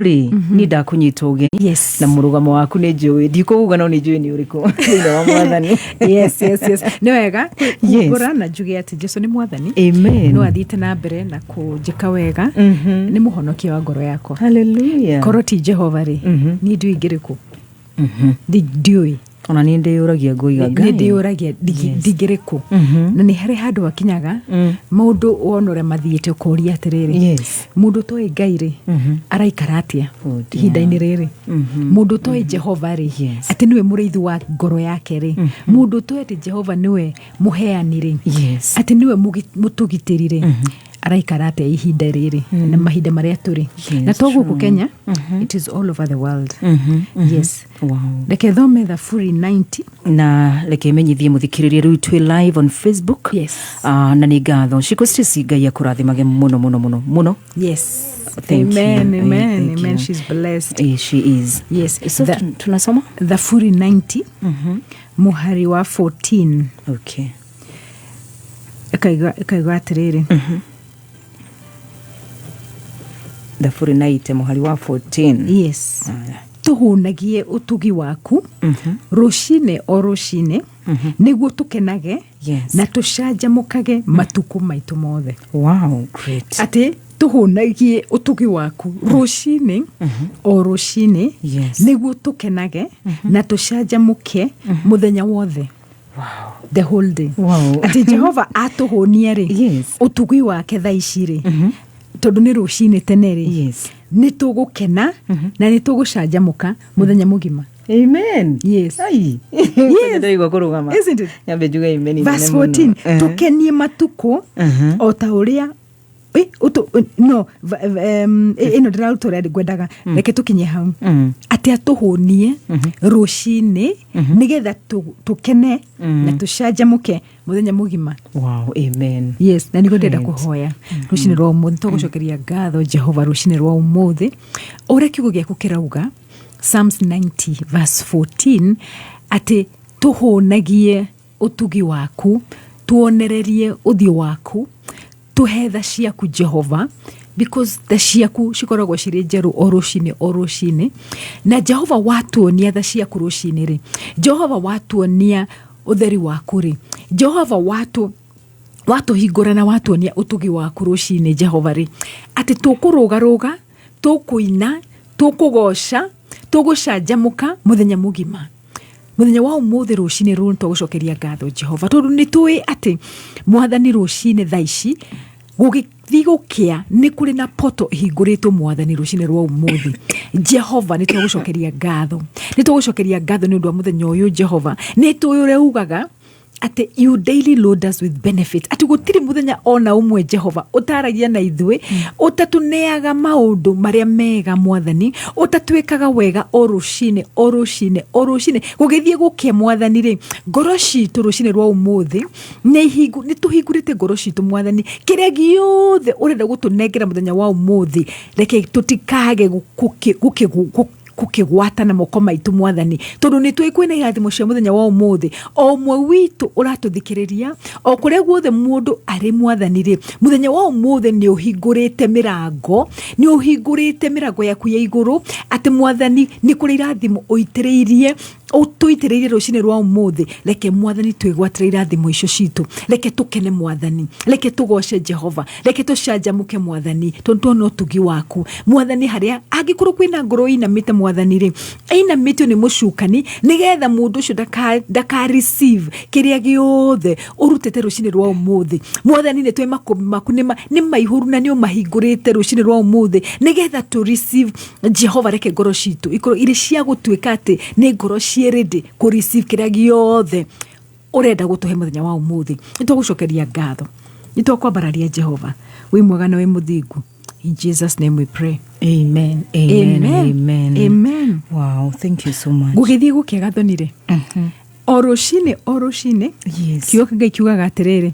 Rĩ, niĩ ndakũnyita ũgeni na mũrũgamo waku nĩ njũĩ, ndikũuga no nĩ njũĩ nĩ ũrĩkũ thĩinĩ wa Mwathani. Yes, nĩ wega kumbũra na njuge atĩ Jesu nĩ Mwathani. Amen. No athiĩte na mbere na kũnjĩka wega. Nĩ mũhonokia wa ngoro yakwa. Hallelujah. Korwo ti Jehova rĩ, niĩ ndiũĩ ingĩrĩ kũ. Ndiũĩ. Ona niĩ ndĩyũragia ngoiga Nĩ Ngai. ndĩyũragia ndingĩrĩ kũ. Na nĩ harĩ handũ hakinyaga maũndũ wona ũrĩa mathiĩte ũkoria atĩrĩrĩ, mũndũ ũtoĩ Ngai rĩ, araikara atĩa Oh dear. ihinda-inĩ rĩrĩ? Mũndũ ũtoĩ Jehova rĩ, atĩ nĩwe mũrĩithi wa ngoro yake rĩ, mũndũ ũtoĩ atĩ Jehova nĩwe mũheani rĩ, atĩ nĩwe mũtũgitĩri rĩ, araikara atĩa ihinda rĩrĩ na mahinda marĩa tũrĩ? Na to gũkũ Kenya, it is all over the world. Yes. Reke thome Thaburi 90. Na reke menyithie mũthikĩrĩria rĩu twĩ live on Facebook. Ah, na nĩ ngatho Shiko Stacy, Ngai akũrathimage mũno mũno mũno mũno. Thank you. Amen, amen, Thank amen. you. She's blessed. She is. So tunasoma Thaburi 90 mũhari wa 14. Ĩkaiga atĩrĩrĩ. Thaburi 90 mũhari wa 14. Yes. Tũhũnagie ũtugi waku rũcinĩ o rũcinĩ, nĩguo tũkenage na tũcanjamũkage matukũ maitũ mothe. Wow, great. Atĩ tũhũnagie ũtugi waku rũcinĩ o rũcinĩ, nĩguo tũkenage na tũcanjamũke mũthenya wothe. The whole day. Atĩ Jehova atũhũnia rĩ, ũtugi wake thaa ici rĩ, tondũ nĩ rũcinĩ tene rĩ, nĩ tũgũkena na nĩ tũgũcanjamũka mũthenya mũgima. Amen. Yes. Ai. Yes. Ndaigua kũrũgama. Isn't it? Nyambe njuge amen inene Verse mũno. 14, tũkenie matukũ o ta ũrĩa no ĩno ndĩraruta ũrĩa ngwendaga, reke tũkinye hau. Atĩ atũhũnie rũcinĩ nĩgetha tũkene na tũcanjamũke mũthenya mũgima. Wow, amen. Yes, na nĩguo ndĩrenda Great. kũhoya rũcinĩ rwa ũmũthĩ. Tũgũcokeria ngatho Jehova rũcinĩ rwa ũmũthĩ, ũrĩa kiugo gĩaku kĩrauga Psalms 90 verse 14, atĩ tũhũnagie ũtugi waku, tuonererie ũthiũ waku, tũhe tha ciaku Jehova, because tha ciaku cikoragwo cirĩ njerũ o rũcinĩ o rũcinĩ. Na Jehova watuonia tha ciaku rũcinĩ rĩ, Jehova watuonia ũtheri waku rĩ, Jehova watũhingũra na watuonia ũtugi waku rũcinĩ Jehova rĩ, atĩ tũkũrũgarũga, tũkũina, tũkũgoca, tũgũcanjamũka mũthenya mũgima. Mũthenya wa ũmũthĩ rũcinĩ rũrũ nĩtwagũcokeria ngatho Jehova, tondũ nĩ tũĩ atĩ Mwathani rũcinĩ thaa ici gũgĩthiĩ gũkĩa nĩ kũrĩ na poto ĩhingũrĩtwo Mwathani rũcinĩ rwa ũmũthĩ. Jehova nĩ twagũcokeria ngatho, nĩ twagũcokeria ngatho nĩ ũndũ wa mũthenya ũyũ Jehova. Nĩ tũĩ ũrĩa ugaga atĩ you daily load us with benefits, atĩ gũtirĩ mũthenya ona ũmwe Jehova ũtaragia na ithuĩ, ũtatũneaga maũndũ marĩa mega Mwathani, ũtatwĩkaga wega o rũcinĩ o rũcinĩ o rũcinĩ gũgĩthiĩ gũkĩa Mwathani rĩ. Ngoro citũ rũcinĩ rwa ũmũthĩ nĩ tũhingũrĩte ngoro citũ Mwathani, kĩrĩa gĩothe ũrenda gũtũnengera mũthenya wa ũmũthĩ, reke tũtikage gũkĩgwata na moko maitũ Mwathani, tondũ nĩ tũĩ kwĩna irathimo cia mũthenya wa ũmũthĩ. O ũmwe witũ ũratũthikĩrĩria o kũrĩa guothe mũndũ arĩ Mwathani rĩ, mũthenya wa ũmũthĩ nĩ ũhingũrĩte mĩrango, nĩ ũhingũrĩte mĩrango yaku ya igũrũ, atĩ Mwathani nĩ kũrĩ irathimo ũitĩrĩirie, ũtũitĩrĩirie rũcinĩ rwa ũmũthĩ. Reke Mwathani twĩgwatĩre irathimo icio citũ, reke tũkene Mwathani, reke tũgoce Jehova, reke tũcanjamũke Mwathani, tondũ tuona ũtugi waku Mwathani. Harĩa angĩkorwo kwĩna ngoro ĩinamĩte Mwathani rĩ, ĩinamĩtio nĩ mũcukani nĩgetha mũndũ ũcio ndaka receive kĩrĩa gĩothe ũrutĩte rũcinĩ rwa ũmũthĩ Mwathani, nĩ tũĩ makũmbĩ maku nĩ maihũru na nĩ ũmahingũrĩte rũcinĩ rwa ũmũthĩ nĩgetha tũ receive Jehova. Reke ngoro citũ ikorwo irĩ cia gũtuĩka atĩ nĩ ngoro ciĩ ready kũ receive kĩrĩa gĩothe ũrenda gũtũhe mũthenya wa ũmũthĩ. Nĩ twagũcokeria ngatho, nĩ twakwambararia Jehova, wĩ mwega na wĩ mũthingu. In Jesus name we pray. Amen. Amen. Amen. Amen. Amen. Wow, thank you so much. Gũgĩthiĩ gũkĩa gathoni rĩ, o rũcinĩ o rũcinĩ, kiugo kĩa Ngai kiugaga atĩrĩrĩ,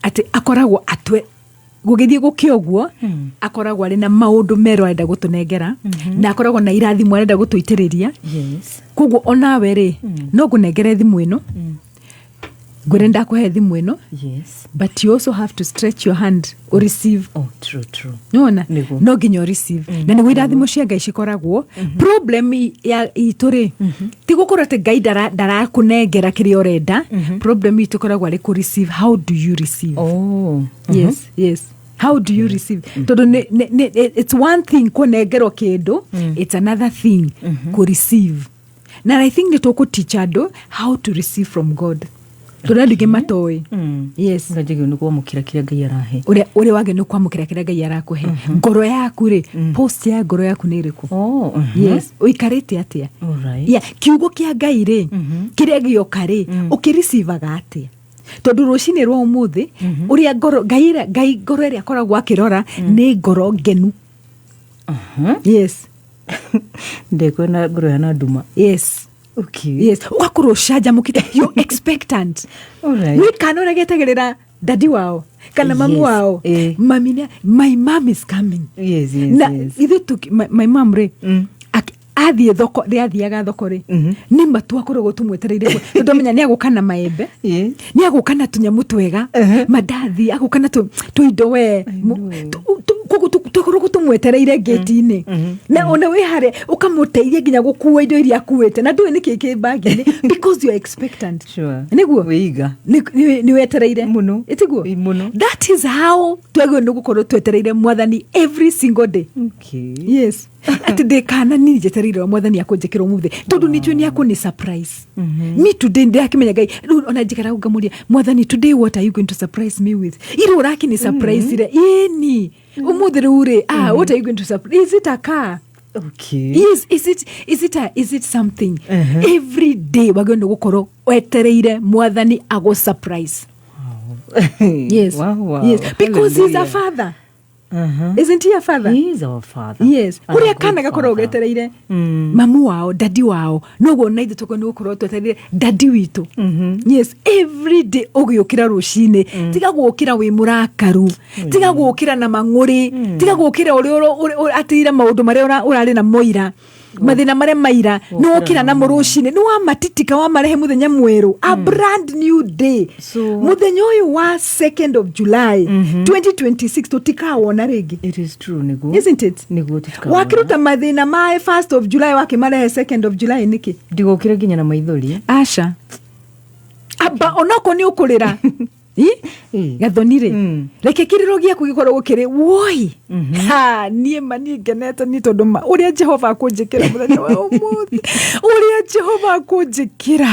atĩ akoragwo atwe gũgĩthiĩ gũkĩa ũguo, akoragwo arĩ na maũndũ merũ arenda gũtũnengera, na akoragwo na irathimo arenda gũtũitĩrĩria. Koguo onawe rĩ, no ngũnengere thimũ ĩno. Ngwĩre ndakũhe thimũ ĩno, but you also have to stretch your hand or receive. Oh, true, true. Nĩwona? Nĩguo. No nginya ũreceive, na nĩguo irathimo cia Ngai cikoragwo. Problem ya itũ rĩ, ti gũkorwo atĩ Ngai ndarakũnengera kĩrĩa ũrenda. Problem itũ ĩkoragwo arĩ kũ receive. How do you receive? Yes, how do you receive? Tondũ it's one thing kũnengerwo kĩndũ, it's another thing kũ receive. Na I think nĩ tũkũ teach andũ how to receive from God, tondũ andũ aingĩ matoĩ. Yes. Ngajagĩrwo nĩ kwamũkĩra kĩrĩa Ngai arahe. Ũrĩa wagĩrĩirwo nĩ kwamũkĩra kĩrĩa Ngai arakũhe. Ngoro yaku rĩ, post ya ngoro yaku nĩ ĩrĩkũ? Yes, ũikarĩte atĩa? Yeah, kiugo kĩa Ngai rĩ, kĩrĩa gĩoka rĩ, ũkĩricivaga atĩa? Tondũ rũcinĩ rwa ũmũthĩ, ũrĩa ngoro Ngai Ngai ngoro ĩrĩa akoragwo akĩrora nĩ ngoro ngenu. Yes. Ndekwena ngoro yana nduma. Yes, ũgakorwo ũcanjamũkĩte, you expectant. Nĩ kana ũrĩa getagĩrĩra daddy wao kana mamu wao. Mami my mom is coming. Na ithuĩ my mom rĩ, athiĩ thoko, rĩ athiaga thoko rĩ, nĩ ma twakoragwo tũmwetereire tondũ amenya nĩ agũka na maembe, nĩ agũka na tũnyamũ twega, mandathi, agũka na tũindo we. Koguo twakoragwo tũmwetereire ngĩti-inĩ, na ona wĩ harĩa ũkamũteithia nginya gũkua indo iria akuĩte na ndũĩ nĩkĩ kĩ bagi-inĩ, because you are expectant. Nĩguo. Wĩiga. Nĩ wetereire. Mũno. Ĩtiguo? Ĩ, mũno. That is how twagĩrĩirwo nĩ gũkorwo twetereire Mwathani every single day. Yes, atĩ ndĩ kana niĩ njetereire Mwathani akũnjĩkĩra ũmũthĩ, tondũ nĩ njũĩ nĩ akũni surprise me today. Ndĩrakĩmenya Ngai rĩu, ona njikaraga ngamũria, "Mwathani, today what are you going to surprise me with? Ira ũrakĩni surprise ire ĩni, ũmũthĩ rĩu rĩ, ah, what are you going to surprise? Is it a car?" Yes, is it something? Every day wagĩrĩirwo nĩ gũkorwo wetereire Mwathani agũ surprise. Yes. Yes, because he's a Hallelujah. father. Isn't he a father? He is our father. Yes. And a Ũrĩa good kana gakoragwo father. getereire mamu wao, daddy wao, noguo na ithuĩ tũkorwo nĩ gũkorwo twetereire daddy witũ. Yes, every day ũgĩũkĩra rũcinĩ, tiga gũkĩra wĩ mũrakaru, tiga gũkĩra na mang'ũrĩ, tiga gũkĩra ũrĩa atĩire maũndũ marĩa ũrarĩ na moira, mathĩna marĩa maira nĩ wokĩra namo rũcinĩ, nĩ wamatitika, wamarehe mũthenya mwerũ, a brand new day. Mũthenya ũyũ wa 2nd of July 2026 tũtikawona rĩngĩ. It is true, nĩguo. Isn't it? Nĩguo, tũtikawona. Wakĩruta mathĩna ma 1st of July, wakĩmarehe 2nd of July nĩkĩ? Ndigũkĩra nginya na maithori. Aca, amba onokorwo nĩ ũkũrĩra. Gathoni rĩ, reke kĩrĩro gĩaku gĩkorwo gũkĩrĩ woi, ha niĩ ma niĩ ngenete nĩ tondũ ma ũrĩa Jehova akũnjĩkĩra mũthenya wa ũmũthĩ, ũrĩa Jehova akũnjĩkĩra,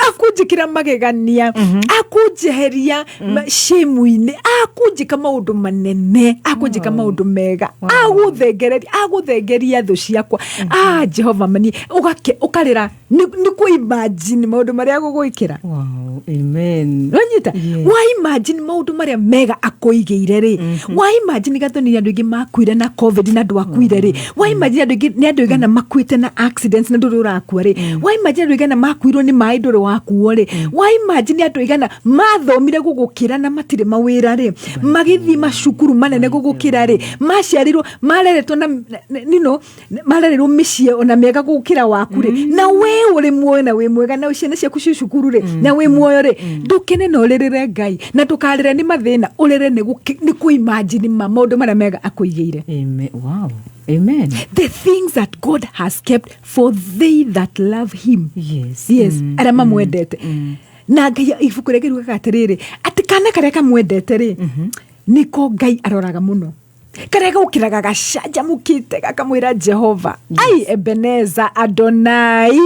akũnjĩkĩra magegania, akũnjeheria shame-inĩ, akũnjĩka maũndũ manene, akũnjĩka maũndũ mega, agũthengereria, agũthengeria thũ ciakwa. Ah, Jehova mani ũgake ũkarĩra nĩ kũ imagine maũndũ marĩa agũgwĩkĩra. Wow. Amen. Nonyita? Yes. Wa imagine maũndũ marĩa mega akũigĩire rĩ, wa imagine Gathoni nĩ andũ aingĩ makuire na COVID na ndwakuire rĩ, wa imagine andũ aingĩ, nĩ andũ aigana makuĩte na accidents na ndũrĩ ũrakua rĩ, wa imagine andũ aigana makuirwo nĩ maĩ ndũrĩ wakuo rĩ, wa imagine andũ aigana mathomire gũgũkĩra na matirĩ mawĩra rĩ, magĩthiĩ macukuru manene gũgũkĩra rĩ, maciarirwo mareretwo na marereirwo mĩciĩ ona mĩega gũkĩra waku rĩ, na we ũrĩ muoyo na wĩ mwega na ciana ciaku ci cukuru rĩ, na wĩ muoyo rĩ, ndũkene na ũrĩrĩre Ngai, na ndũkarĩre nĩ mathĩna, ũrĩre nĩ kũ imagine ma maũndũ marĩa mega akũigĩire. Amen. Wow. Amen. The things that God has kept for they that love him. Yes, arĩa mamwendete. Na Ngai, ibuku rĩngĩ riugaga atĩrĩrĩ, atĩ kana karĩa kamwendete rĩ, nĩko Ngai aroraga mũno, karĩa gaũkĩraga gacanjamũkĩte gakamwĩra Jehova, "Ai, Ebeneza Adonai,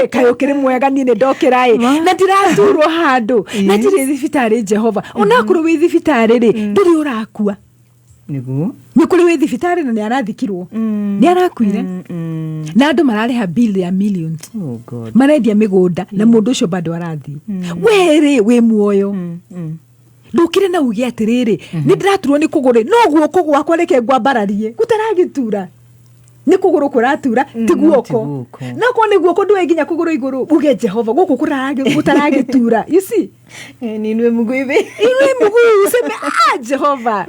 kaĩ ũkĩrĩ mwega, niĩ nĩ ndokĩra ĩ na ndiraturwo handũ na ndirĩ thibitarĩ." Jehova, onakorwo wĩ thibitarĩ rĩ, ndũrĩ ũrakua. Nĩ kũrĩ wĩ thibitarĩ na nĩ arathikirwo, nĩ arakuire, na andũ mararĩha bill ya millions. Oh God. Marendia mĩgũnda na mũndũ ũcio bado arathiĩ. We rĩ, wĩ muoyo, ndũkire na uge atĩrĩrĩ, "Nĩ ndĩraturwo nĩ kũgũrũ, no guoko gwakwa reke ngwambararie gũtaragĩtura, nĩ kũgũrũ kũratura, ti guoko." Ti guoko. No korwo nĩ guoko ndũe nginya kũgũrũ igũrũ, uge, "Jehova, gũkũ gũtaragĩtura." You see? Niinue mguu hivi. Iwe mguu useme, "Ah, Jehova."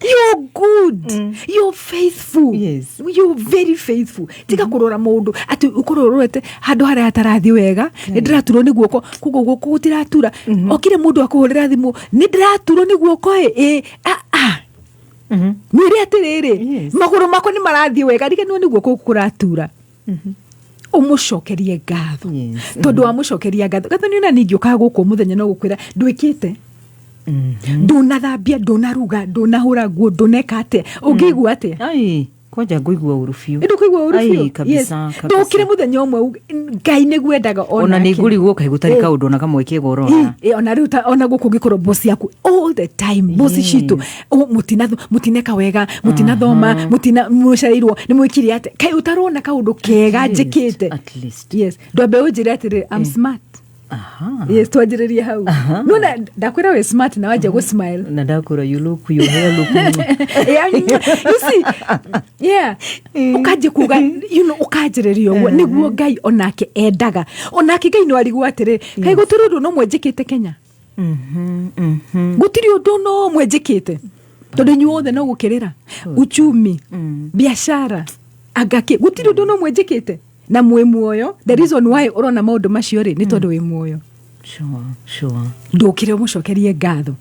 You're good. You're faithful. You're very faithful. Tiga kũrora mũndũ atĩ ũkorwo ũrorete handũ harĩa hatarathiĩ wega. Nĩ ndĩraturwo nĩ guoko, koguo guoko gũtiratura. Okire mũndũ akũhũrĩra thimũ, nĩ ndĩraturwo nĩ guoko ĩ ĩ ah ah. Mwĩre atĩrĩrĩ, magũrũ makwa nĩ marathiĩ wega, riganĩrwo nĩ guoko gũkũ kũratura. Ũmũcokerie ngatho. Tondũ wamũcokeria ngatho, ngatho nĩ ona ningĩ ũkaga gũkũ mũthenya no gũkwĩra ndwĩkĩte, ndũnathambia, ndũnaruga, ndũnahũra nguo, ndũneka atĩa, ũngĩigua atĩa? Ai, kwanja ngũigua ũru biũ. Ndũkũigua ũru Ai, biũ? Kabisa, kabisa. Ndũkire mũthenya ũmwe Ngai nĩguo endaga. Ona nĩ ngũrigwo kaĩ gũtarĩ kaũndũ ona kamwe kega ũrona. Ona rĩu ona gũkũ ũngĩkorwo boss yaku all the time, boss citũ, "Oh, mũtineka wega, mũtinathoma, mũtina mũcereirwo, nĩ mwĩkire atĩa?" Kaĩ ũtarona kaũndũ kega At least, njĩkĩte? at least. Yes, ndwambe ũnjĩre atĩrĩ, "I'm smart." Yes, twanjĩrĩrie hau. Nona ndakwĩra wĩ smart na wanjia gũ smile. Na ndakwĩra you look, your hair look. Yeah, you see, yeah, ũkanjia kuga, ũkanjĩrĩria ũguo nĩguo Ngai onake endaga. Onake Ngai no arigwo atĩrĩ, kaĩ gũtirĩ ũndũ no mwe njĩkĩte Kenya? Gũtirĩ ũndũ no mwe njĩkĩte, tondũ inyuothe no gũkĩrĩra uchumi, biashara, angakĩ, gũtirĩ ũndũ no mwe njĩkĩte na mwĩ muoyo. The reason why ũrona maũndũ macio rĩ, nĩ tondũ wĩ muoyo. Ndũkĩre ũmũcokerie ngatho,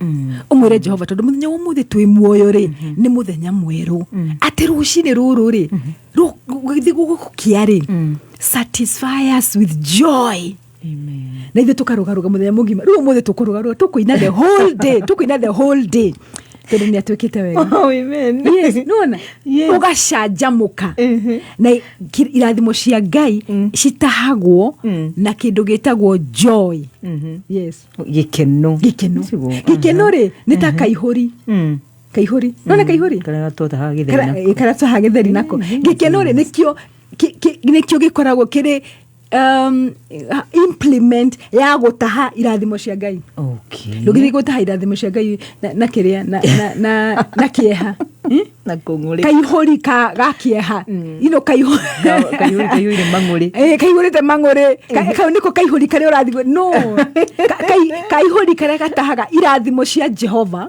ũmwĩre Jehova, tondũ mũthenya wa ũmũthĩ twĩ muoyo rĩ, nĩ mũthenya mwerũ, atĩ rũcinĩ rũrũ rĩ, gũgĩthiĩ gũgũkia rĩ, satisfy us with joy. Amen. Na ithuĩ tũkarũgarũga mũthenya mũgima. Rĩu ũmũthĩ tũkũrũgarũga, tũkũina the whole day, tũkũina the whole day, tondũ nĩ atuĩkĩte wega. Oh, amen. Yes, nĩwona? Ũgacanjamũka na irathimo cia Ngai citahagwo na kĩndũ gĩtagwo joy. Yes. Gĩkeno. Gĩkeno. Nĩguo. Gĩkeno rĩ, nĩ ta kaihũri. Kaihũri, nona kaihũri? Karĩa twatahaga gĩtheri nako. Karĩa twahaga gĩtheri nako. Gĩkeno rĩ, nĩkĩo gĩkoragwo kĩrĩ implement ya gũtaha irathimo cia Ngai. Ndũngĩthiĩ gũtaha irathimo cia Ngai na kĩrĩa na kĩeha. Na kũng'ũrĩ. Kaihũri ka ga kĩeha, Kaihũri kaihũire mang'ũrĩ. Kaihũrĩte mang'ũrĩ. Kau nĩko kaihũri karĩa ũrathiĩ no kaihũri karĩa gatahaga irathimo cia Jehova.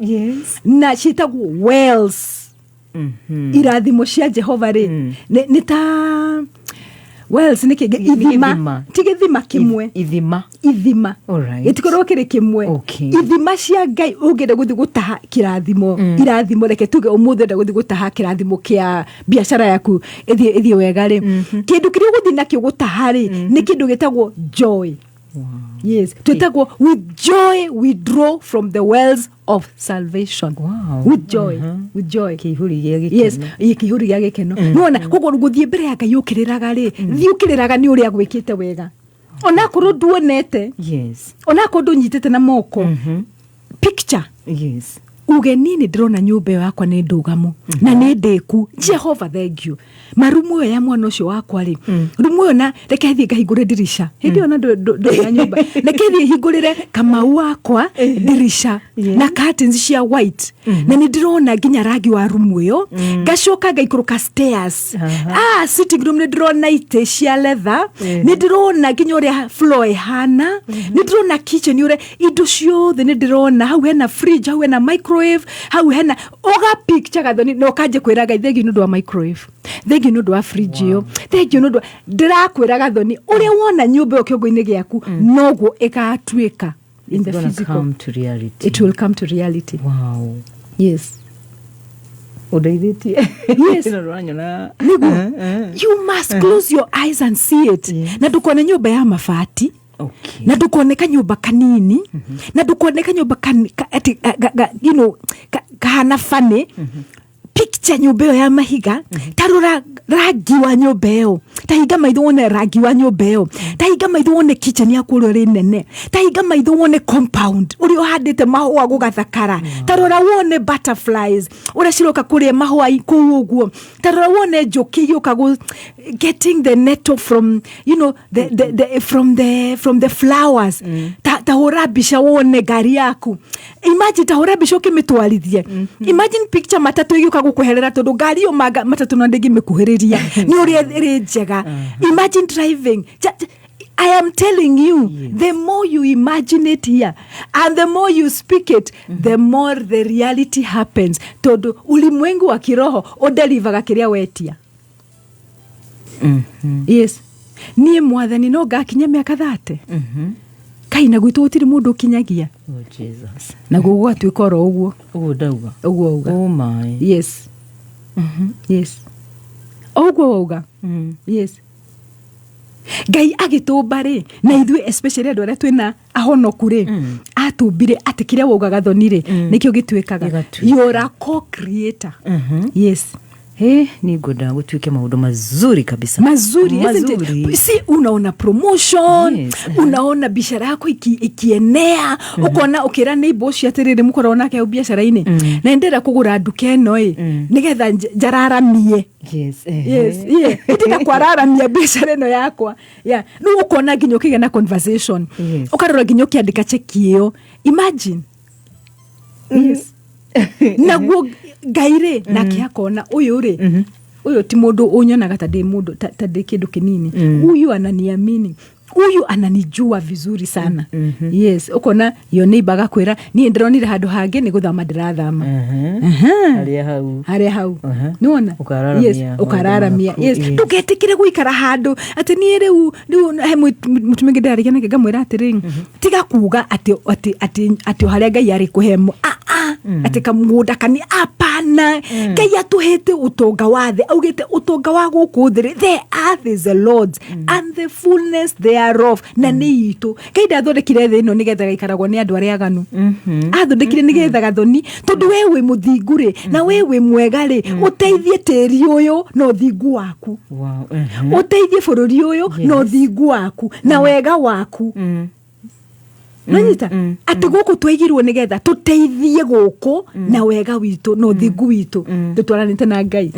Na ciĩtagwo wells. Irathimo cia Jehova rĩ, nĩ ta wells. Nĩ kĩ? Nĩ Ithima. Gĩthima. Ti gĩthima kĩmwe. Ithima. Ithima. Gĩtikorwo kĩrĩ kĩmwe. Ithima cia Ngai, ũngĩenda gũthiĩ gũtaha kĩrathimo, irathimo, reke tuge ũmũthĩ ũrenda gũthiĩ gũtaha kĩrathimo kĩa biacara yaku ĩthiĩ wega rĩ, kĩndũ kĩrĩa ũgũthiĩ nakĩo gũtaha rĩ, nĩ kĩndũ gĩtagwo joy. Yes, twĩtagwo with joy we draw from the wells of salvation. With joy. With joy. Kĩihũri gĩa gĩkeno. Yes, ĩ, kĩihũri gĩa gĩkeno. Nĩwona koguo gũthiĩ mbere ya Ngai ũkĩrĩraga rĩ, thiĩ ũkĩrĩraga nĩ ũrĩa gwĩkĩte wega, onakorwo nduonete, onakorwo ndũnyitĩte na moko. Picture. Uge, niĩ nĩ ndĩrona nyũmba ĩyo yakwa nĩ ndũgamu na nĩ ndĩku. Jehova, thank you. Marumu ĩyo ya mwana ũcio wakwa rĩ, rumu ĩyo, na reke thiĩ ngahingũre ndirisha hĩndĩ ĩyo na ndũrĩ na nyũmba, reke thiĩ hingũrĩre Kamau wakwa ndirisha na curtains cia white, na nĩ ndĩrona nginya rangi wa rumu ĩyo. Ngacoka ngaikũrũka stairs, sitting room, nĩ ndĩrona itĩ cia leather, nĩ ndĩrona nginya ũrĩa floor ĩhana, nĩ ndĩrona kitchen ũrĩa indo ciothe nĩ ndĩrona hau hena fridge, hau hena microwave, hau hena ũga picture. Gathoni, na ũkanjia kwĩra Ngai thengiũ nĩ ũndũ wa microwave, thengiũ nĩ ũndũ wa fridge ĩyo, thengiũ nĩ ũndũ wa ndĩrakwĩra Gathoni, ũrĩa wona nyũmba ĩyo kĩongo-inĩ gĩaku, noguo ĩgatuĩka in It's the gonna physical. Come to reality. It will come to reality. Yes. Ũndeithĩtie. Yes. Ĩno ndũranyona. Nĩguo you must close your eyes and see it. Na ndũkone nyũmba ya mabati, na ndũkone kanyũmba kanini, na ndũkone kanyũmba atĩ kahana funny. Picture nyũmba ĩyo ya mahiga. Ta rora rangi wa nyũmba ĩyo, ta hinga maitho wone rangi wa nyũmba ĩyo, ta hinga maitho wone kitchen yaku ũrĩa ĩrĩ nene, ta hinga maitho wone compound ũrĩa ũhandĩte mahũa gũgathakara, ta rora wone butterflies ũrĩa ciroka kũrĩa mahũa kũu ũguo, ta rora wone njũkĩ igĩũka getting the nettle from you know the, from the flowers. Ta hũra mbica wone ngari yaku. Imagine, ta hũra mbica ũkĩmĩtwarithie. Imagine, picture matatũ ĩgĩũka gũkweherera, tondũ ngari ĩyo manga matatũ na ndĩngĩmĩkuhĩrĩria nĩ ũrĩa ĩrĩ njega. Imagine driving. I am telling you, the more you imagine it here and the more you speak it, the more the reality happens, tondu ulimwengu wa kiroho ũdelivaga kĩrĩa wetia. Yes, niĩ Mwathani no ngakinya mĩaka 30 kai na gwitũ gũtirĩ mũndũ ũkinyagia. Oh, Jesus. Naguo gũgatuĩka oro ũguo. Ũguo ndauga. Ũguo auga. Oh my. Yes, o ũguo wauga. Yes, Ngai agĩtũmba rĩ, na ithuĩ especially andũ arĩa twĩna ahonoku rĩ, atũmbire atĩ kĩrĩa wauga, Gathoni rĩ, nĩkĩo gĩtuĩkaga. Gĩgatuĩka. You're a co-creator. Yes. He, nĩ ngwenda gũtuĩke maũndũ mazuri kabisa. Mazuri, isn't it? Mazuri. Si unaona promotion? Yes. Unaona biashara yako ikienea, ukona ukira neighbor ũcio atĩrĩrĩ, mũkoragwo nake hau biacara-inĩ, na ndĩrenda kũgũra nduka ĩno ĩ nĩgetha njararamie. Yes, yeah. Ndĩrenda kwararamia biacara ĩno yakwa, yeah. Rĩu ũkona nginya ũkĩgĩa na conversation, ũkarora nginya ũkĩandĩka cheki ĩyo, imagine. Yes, naguo Ngai rĩ nake akona ũyũ rĩ, ũyũ ti mũndũ ũnyonaga ta ndĩ mũndũ ta ndĩ kĩndũ kĩnini, huyu ananiamini, huyu ananijua vizuri sana. Yes, ũkona yo neighbor agakwĩra, niĩ ndĩronire handũ hangĩ nĩ gũthama ndĩrathama. Harĩa hau. Harĩa hau. Nĩwona? Ũkararamia Yes, maũndũ ũkararamia. maku, Yes. Ndũgetĩkĩre gũikara handũ atĩ niĩ rĩu he mũtumia ũngĩ ndĩrarĩria nake, ngamwĩra atĩrĩ, tiga kuga atĩ o harĩa Ngai arĩ kũhe ah, ah, atĩ kamũgũnda kani, apana. Ngai atũhete ũtonga wa thĩ, augĩte ũtonga wa gũkũ thĩ rĩ, the earth is the Lord's and the fullness thereof, na nĩ itũ. Ngai ndathondekire thĩ ĩno nĩgetha gaikaragwo nĩ andũ arĩa aganu. Athondekire nĩgetha, Gathoni, tondũ we wĩ mũthingu rĩ, na we wĩ mwega rĩ, ũteithie tĩri ũyũ na ũthingu waku. Ũteithie bũrũri ũyũ na ũthingu waku na wega waku. Nonyita atĩ gũkũ twaigirwo nĩgetha tũteithie gũkũ na wega witũ na ũthingu witũ tũtwaranĩte na Ngai.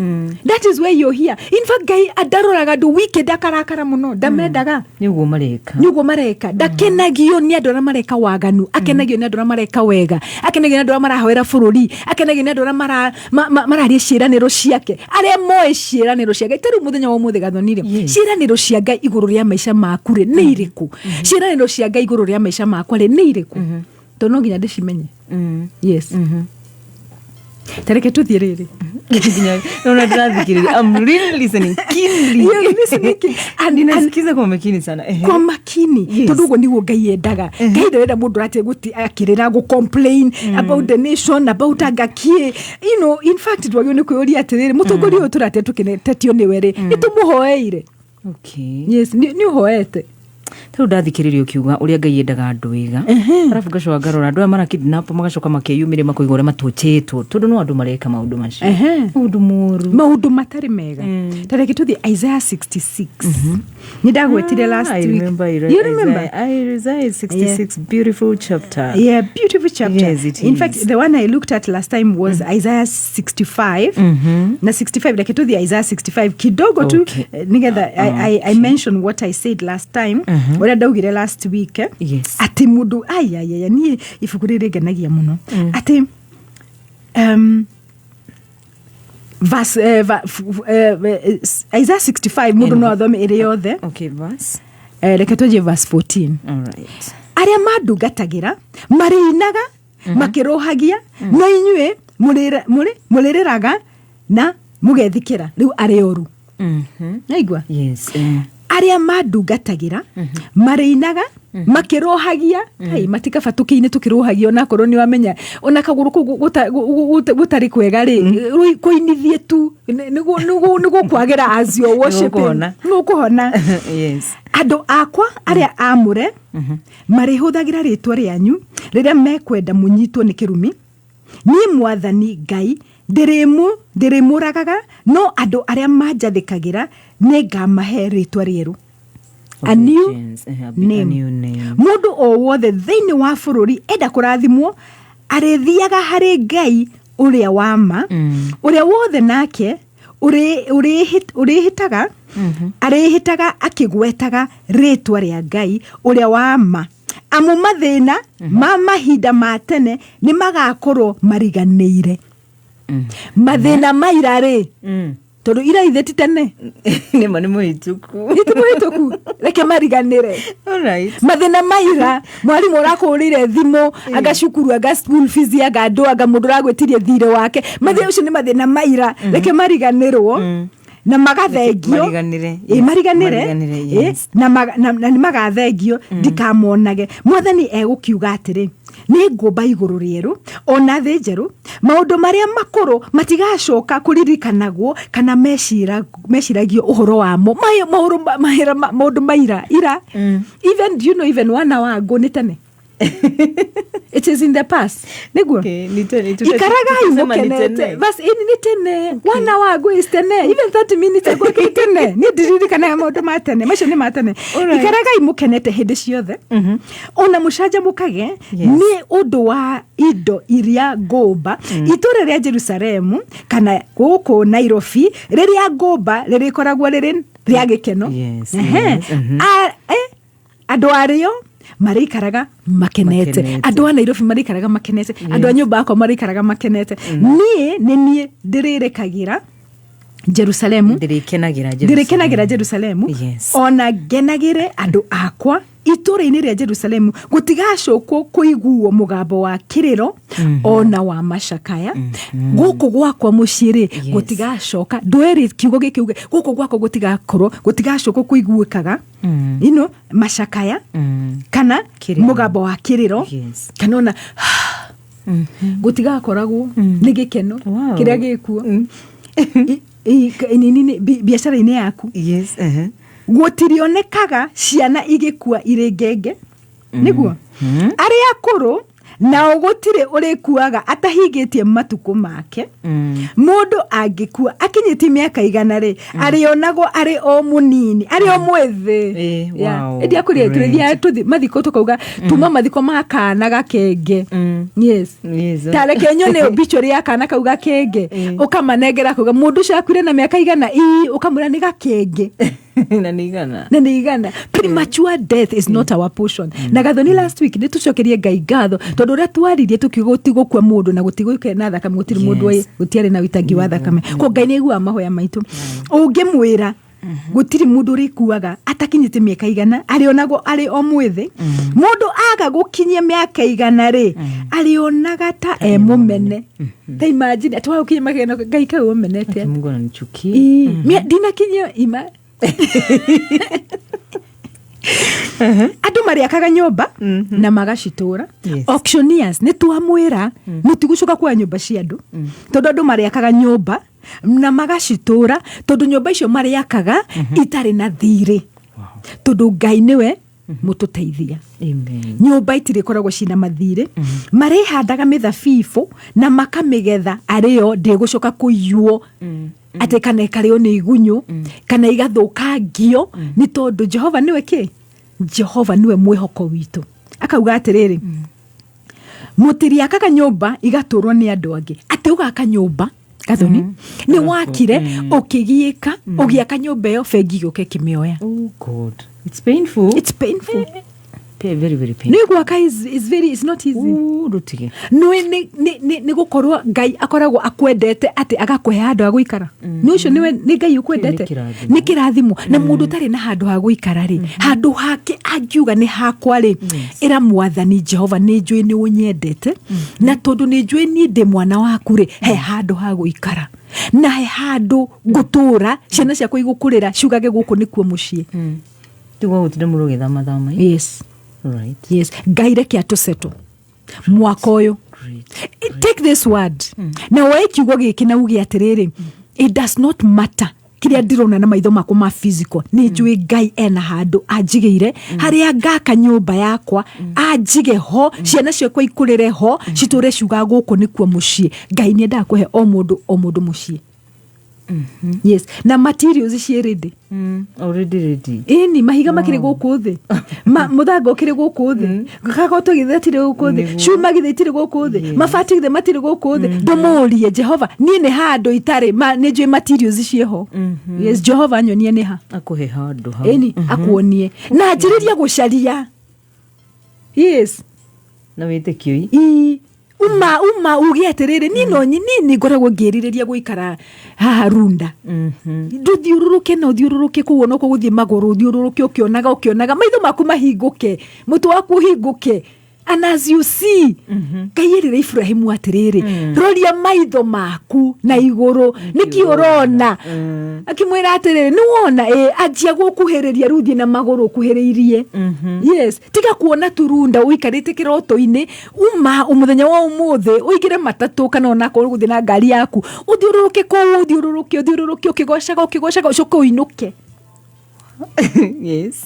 That is why you're here. In fact, Ngai andaroraga andũ wicked akarakara mũno, ndamendaga. Nĩ ũguo mareka. Nĩ ũguo mareka. Ndakenagio nĩ andũ arĩa mareka waganu, akenagio nĩ andũ arĩa mareka wega, akenagio nĩ andũ arĩa marahoera bũrũri, akenagio nĩ andũ arĩa mararia ciĩranĩro ciake, arĩa moĩ ciĩranĩro cia Ngai. Ta rĩu mũthenya wa ũmũthĩ, Gathonire, ciĩranĩro cia Ngai igũrũ rĩa maica maku rĩ, nĩ irĩkũ? Ciĩranĩro cia Ngai igũrũ rĩa maica makwa rĩ, nĩ irĩkũ? Tondũ no nginya ndĩcimenye. Yes, tareke tũthiĩ rĩrĩ. Nginya naona ndĩrathikĩrĩria. I'm really listening keenly. You're listening Ninasikiza kwa makini sana. Kwa makini. Tondũ ũguo nĩguo Ngai endaga. Ngai ndarenda mũndũ atie gũti akĩrĩra gũ complain about the nation, about angakie. In fact, twagĩrĩirwo nĩ kwĩyũria atĩrĩrĩ, mũtongoria ũyũ tũrate tũkĩtetio nĩwe rĩ, nĩ tũmũhoeire? Yes, nĩ ũhoete? Ta rĩu ndathikĩrĩria ũkiuga ũrĩa Ngai endaga andũ wega, arabu ngacoka ngarora andũ aya marakidnap, magacoka makeyumĩria makoiga ũrĩa matũchĩtwo, tondũ no andũ mareka maũndũ macio, maũndũ moru. Maũndũ matarĩ mega. Ta reke tũthiĩ Isaiah 66, nĩ ndagwetire last I week. Remember, I read You remember? Isaiah 66, beautiful chapter. Yeah, beautiful chapter. Yes, it In fact, is. the one I looked at last time was Isaiah 65. Na 65, like to the Isaiah 65 kidogo tu, nigetha I mentioned what I said last time. Ũrĩa ndaugire last week, eh? Yes. Atĩ mũndũ ayayaya, niĩ ibuku rĩrĩ ngenagia mũno. Atĩ verse, Isaiah 65, mũndũ no athome ĩrĩ yothe. Okay, verse. Reke twanjie verse 14. All right. Arĩa mandungatagĩra marĩinaga makĩrũhagia, no inyuĩ mũrĩrĩraga na mũgethikĩra. Rĩu arĩ oru, naigua? Yes. Arĩa mandungatagĩra marĩinaga makĩrũhagia. Kai matikaba tũkĩine tũkĩrũhagia, onakorwo nĩ wamenya ona kagũrũ kũu gũtarĩ kwega rĩ, kũinithie tu nĩguo kwagĩra as you're worshiping. Nĩgũkũhona. Nĩgũkũhona. Andũ akwa arĩa amũre marĩhũthagĩra rĩtwa rĩanyu rĩrĩa mekwenda mũnyitwo nĩ kĩrumi. Niĩ Mwathani Ngai ndĩrĩmũragaga, no andũ arĩa manjathĩkagĩra nĩ ngamahe rĩtwa rĩerũ, a new Obedience, a name. New name. Mũndũ o wothe thĩinĩ wa bũrũri enda kũrathimwo arĩthiaga harĩ Ngai ũrĩa wa ma. Ũrĩa wothe nake ũrĩhĩtaga arĩhĩtaga akĩgwetaga rĩtwa rĩa Ngai ũrĩa wa ma, amu mathĩna ma mahinda ma tene nĩ magakorwo mariganĩire. Mathĩna maira rĩ, Tondũ ira ithe ti tene. Nĩma nĩ mũhĩtũku. Ti mũhĩtũku, reke mariganĩre. Alright. Mathĩna maira, mwarimũ ũrakũhũrĩire thimũ, anga cukuru, anga school fees, anga andũ, anga mũndũ ũragwĩtirie thirĩ wake, mathĩna ũcio nĩ mathĩna maira, reke mariganĩrwo na magathengio. Mariganĩre, Ĩ, yes. mariganĩre. Mariganĩre, Ĩ, yes. na nĩ magathengio, ndikamonage. Mwathani egũkiuga atĩrĩ, nĩ ngũmba igũrũ rĩerũ ona thĩ njerũ, maũndũ marĩa makũrũ matigacoka kũririkanagwo kana meciragio ũhoro wamo. Maũndũ maira ira. Even, do you know, even wana wa ngũ nĩ tene. It is in the past. Nĩguo? Okay, ni tene, Ikaragai tutasema ni mũkenete. tene. Bas, ini nĩ tene. Wana wa ngũ is tene. Even 30 minutes ago kĩ tene. Niĩ ndiririkanaga maũndũ ma tene. Macio nĩ ma tene. Alright. Ikaragai mũkenete hĩndĩ ciothe. Ona mũcanjamũkage nĩ ũndũ wa indo iria ngũmba. Itũũra rĩa Jerusalemu kana gũkũ Nairobi rĩrĩa ngũmba rĩrĩkoragwo rĩrĩ rĩa gĩkeno. Yes, Ehe. yes, mhm. Andũ arĩo marĩikaraga makenete. Makenete. Andũ a Nairobi marĩikaraga makenete. Andũ a nyũmba yakwa marĩikaraga makenete. Niĩ nĩ niĩ ndĩrĩrekagĩra Jerusalemu. Ndĩrĩkenagĩra Ndĩrĩkenagĩra Jerusalemu. Yes. Ona ngenagĩre andũ akwa itũũra-inĩ rĩa Jerusalemu, gũtigacokwo kũiguo mũgambo wa kĩrĩro ona wa macakaya. Gũkũ gwakwa mũciĩ rĩ, gũtigacoka ndwĩrĩ kiugo gĩkĩ uge gũkũ gwakwa gũtigakorwo, gũtigacokwo kũiguĩkaga ino macakaya kana Kĩrĩro. mũgambo wa kĩrĩro kana ona gũtigakoragwo nĩ gĩkeno Wow. kĩrĩa gĩkuo. Biacara-inĩ yaku. Yes, uh-huh. Gũtirionekaga ciana igĩkua irĩ ngenge, nĩguo arĩa akũrũ nao gũtirĩ ũrĩkuaga atahingĩtie matukũ make. Mũndũ angĩkua akinyĩtie mĩaka 100 rĩ, arĩonagwo arĩ o mũnini, arĩ o mwĩthĩ. Eh, wow, Ĩndĩ akũrĩa great. tũrĩthiaga tũthi mathiko tũkauga tuma mathiko ma kana gakenge. Yes. Yes. Ta reke nyone obituary ya kana kau gakenge, ũkamanengera kuga mũndũ ũcio akuire na mĩaka 100, ii ũkamwĩra nĩ gakenge. Na nĩ 100. Na nĩ 100. Premature death is not our portion. Na Gathoni, last week nĩ tũcokerie Ngai ngatho tondũ ũrĩa twaririe tũkiuga gũtigũkua mũndũ na gũtigũkĩa na thakame, gũtirĩ mũndũ gũtiarĩ na ũitangi wa thakame. Ko Ngai nĩ aiguaga mahoya maitũ. Ũngĩmwĩra gũtirĩ mũndũ ũrĩkuaga atakinyĩte mĩaka 100, arĩonagwo arĩ o mwĩthĩ. Mũndũ aga gũkinyia mĩaka 100 rĩ, arĩonaga ta e mũmene. Ta imagine atĩ wagũkinyia mĩaka 100, Ngai kau ũmenete. Mungu ananichukia. Ii, ndinakinyia ima. Andũ marĩakaga nyũmba na magacitũra. Auctioneers, nĩ twamwĩra mũtigũcoka kuoya nyũmba cia andũ, tondũ andũ marĩakaga nyũmba na magacitũra, tondũ nyũmba icio marĩakaga itarĩ na thirĩ, tondũ Ngai nĩwe mũtũteithia. Amen. Nyũmba itirĩkoragwo cina mathirĩ. Marĩhandaga mĩthabibũ na makamĩgetha arĩo, ndĩgũcoka kũiywo atĩ kana ĩkarĩo nĩ igunyũ kana igathũkangio, nĩ tondũ Jehova nĩwe kĩ? Jehova nĩwe mwĩhoko witũ. Akauga atĩrĩrĩ, mũtiriakaga nyũmba igatũrwo nĩ andũ angĩ. Atĩ ũgaka nyũmba, Gathoni, nĩ wakire ũkĩgiĩka ũgĩaka nyũmba ĩyo, bengi gĩũka ĩkĩmĩoya. Oh God. It's painful. It's painful. Very, very painful. Nĩ gwaka is very, it's not easy. Ooh, ndũtige. Nĩ nĩ gũkorwo Ngai akoragwo akwendete atĩ agakũhe handũ ha gũikara. Nĩ ũcio nĩwe nĩ Ngai ũkwendete. Nĩ kĩrathimo. Nĩ kĩrathimo. Na mũndũ ũtarĩ na handũ ha gũikara rĩ, handũ hake angiuga nĩ hakwa rĩ, ĩra Mwathani Jehova, nĩ njũĩ nĩ ũnyendete, na tondũ nĩ njũĩ niĩ ndĩ mwana waku rĩ, he handũ ha gũikara na he handũ ngũtũra, ciana ciakwa igũkũrĩra ciugage gũkũ nĩkuo mũciĩ. Tiga gũtinda mũndũ ũgĩthamathama. Yes. Right. Yes. Ngai reke atũsettle mwaka ũyũ. Great. Take this word na woe kiugo gĩkĩ na uge atĩrĩrĩ, it does not matter kĩrĩa ndĩrona na maitho makwa ma physical, nĩ njũĩ Ngai ena handũ anjigĩire harĩa ngaka nyũmba yakwa, anjige ho, ciana ciakwa ikũrĩre ho, citũre ciuga gũkũ nĩkuo mũciĩ. Ngai nĩ endaga kũhe o mũndũ, o mũndũ mũciĩ. Yes, na materials ciĩ ready. Already ready. Ĩni mahiga makĩrĩ gũkũ thĩ, mũthanga ũkĩrĩ gũkũ thĩ, kagoto githĩ gatirĩ gũkũ thĩ, cuma githĩ itirĩ gũkũ thĩ, mabati githĩ matirĩ gũkũ thĩ? Ndũmũrie Jehova, niĩ nĩ handũ itarĩ ma, nĩ njũĩ materials ciĩho. Yes, Jehova nyonie nĩ ha. Akũhe handũ hau. Ĩni akuonie na anjĩrĩrie gũcaria. Yes. Na wĩtĩkio. Ii. Uma uge atĩrĩrĩ, niĩ no niĩ nĩ ngoragwo ngĩrirĩria gũikara haha Runda. Ndũthiũrũrũke na ũthiũrũrũke kũu, ona okorwo gũthiĩ magũrũ, ũthiũrũrũke ũkĩonaga, maitho maku mahingũke, mũtwe waku ũhingũke. And as you see, Ngai erire Ibrahimu atĩrĩrĩ, "Roria maitho maku na igũrũ, nĩkĩ ũrona?" Akĩmwĩra atĩrĩrĩ, "Nĩ wona ĩ, anjia gũkuhĩrĩria rĩu, thiĩ na magũrũ ũkuhĩrĩirie." Yes, tiga kuona turunda ũikarĩte kĩroto-inĩ. Uma mũthenya wa ũmũthĩ, ũingĩre matatũ kana onakorwo gũthiĩ na ngari yaku, ũthiũrũrũke kũu, ũthiũrũrũke, ũthiũrũrũke ũkĩgocaga, ũkĩgocaga, ũcoke ũinũke. Yes.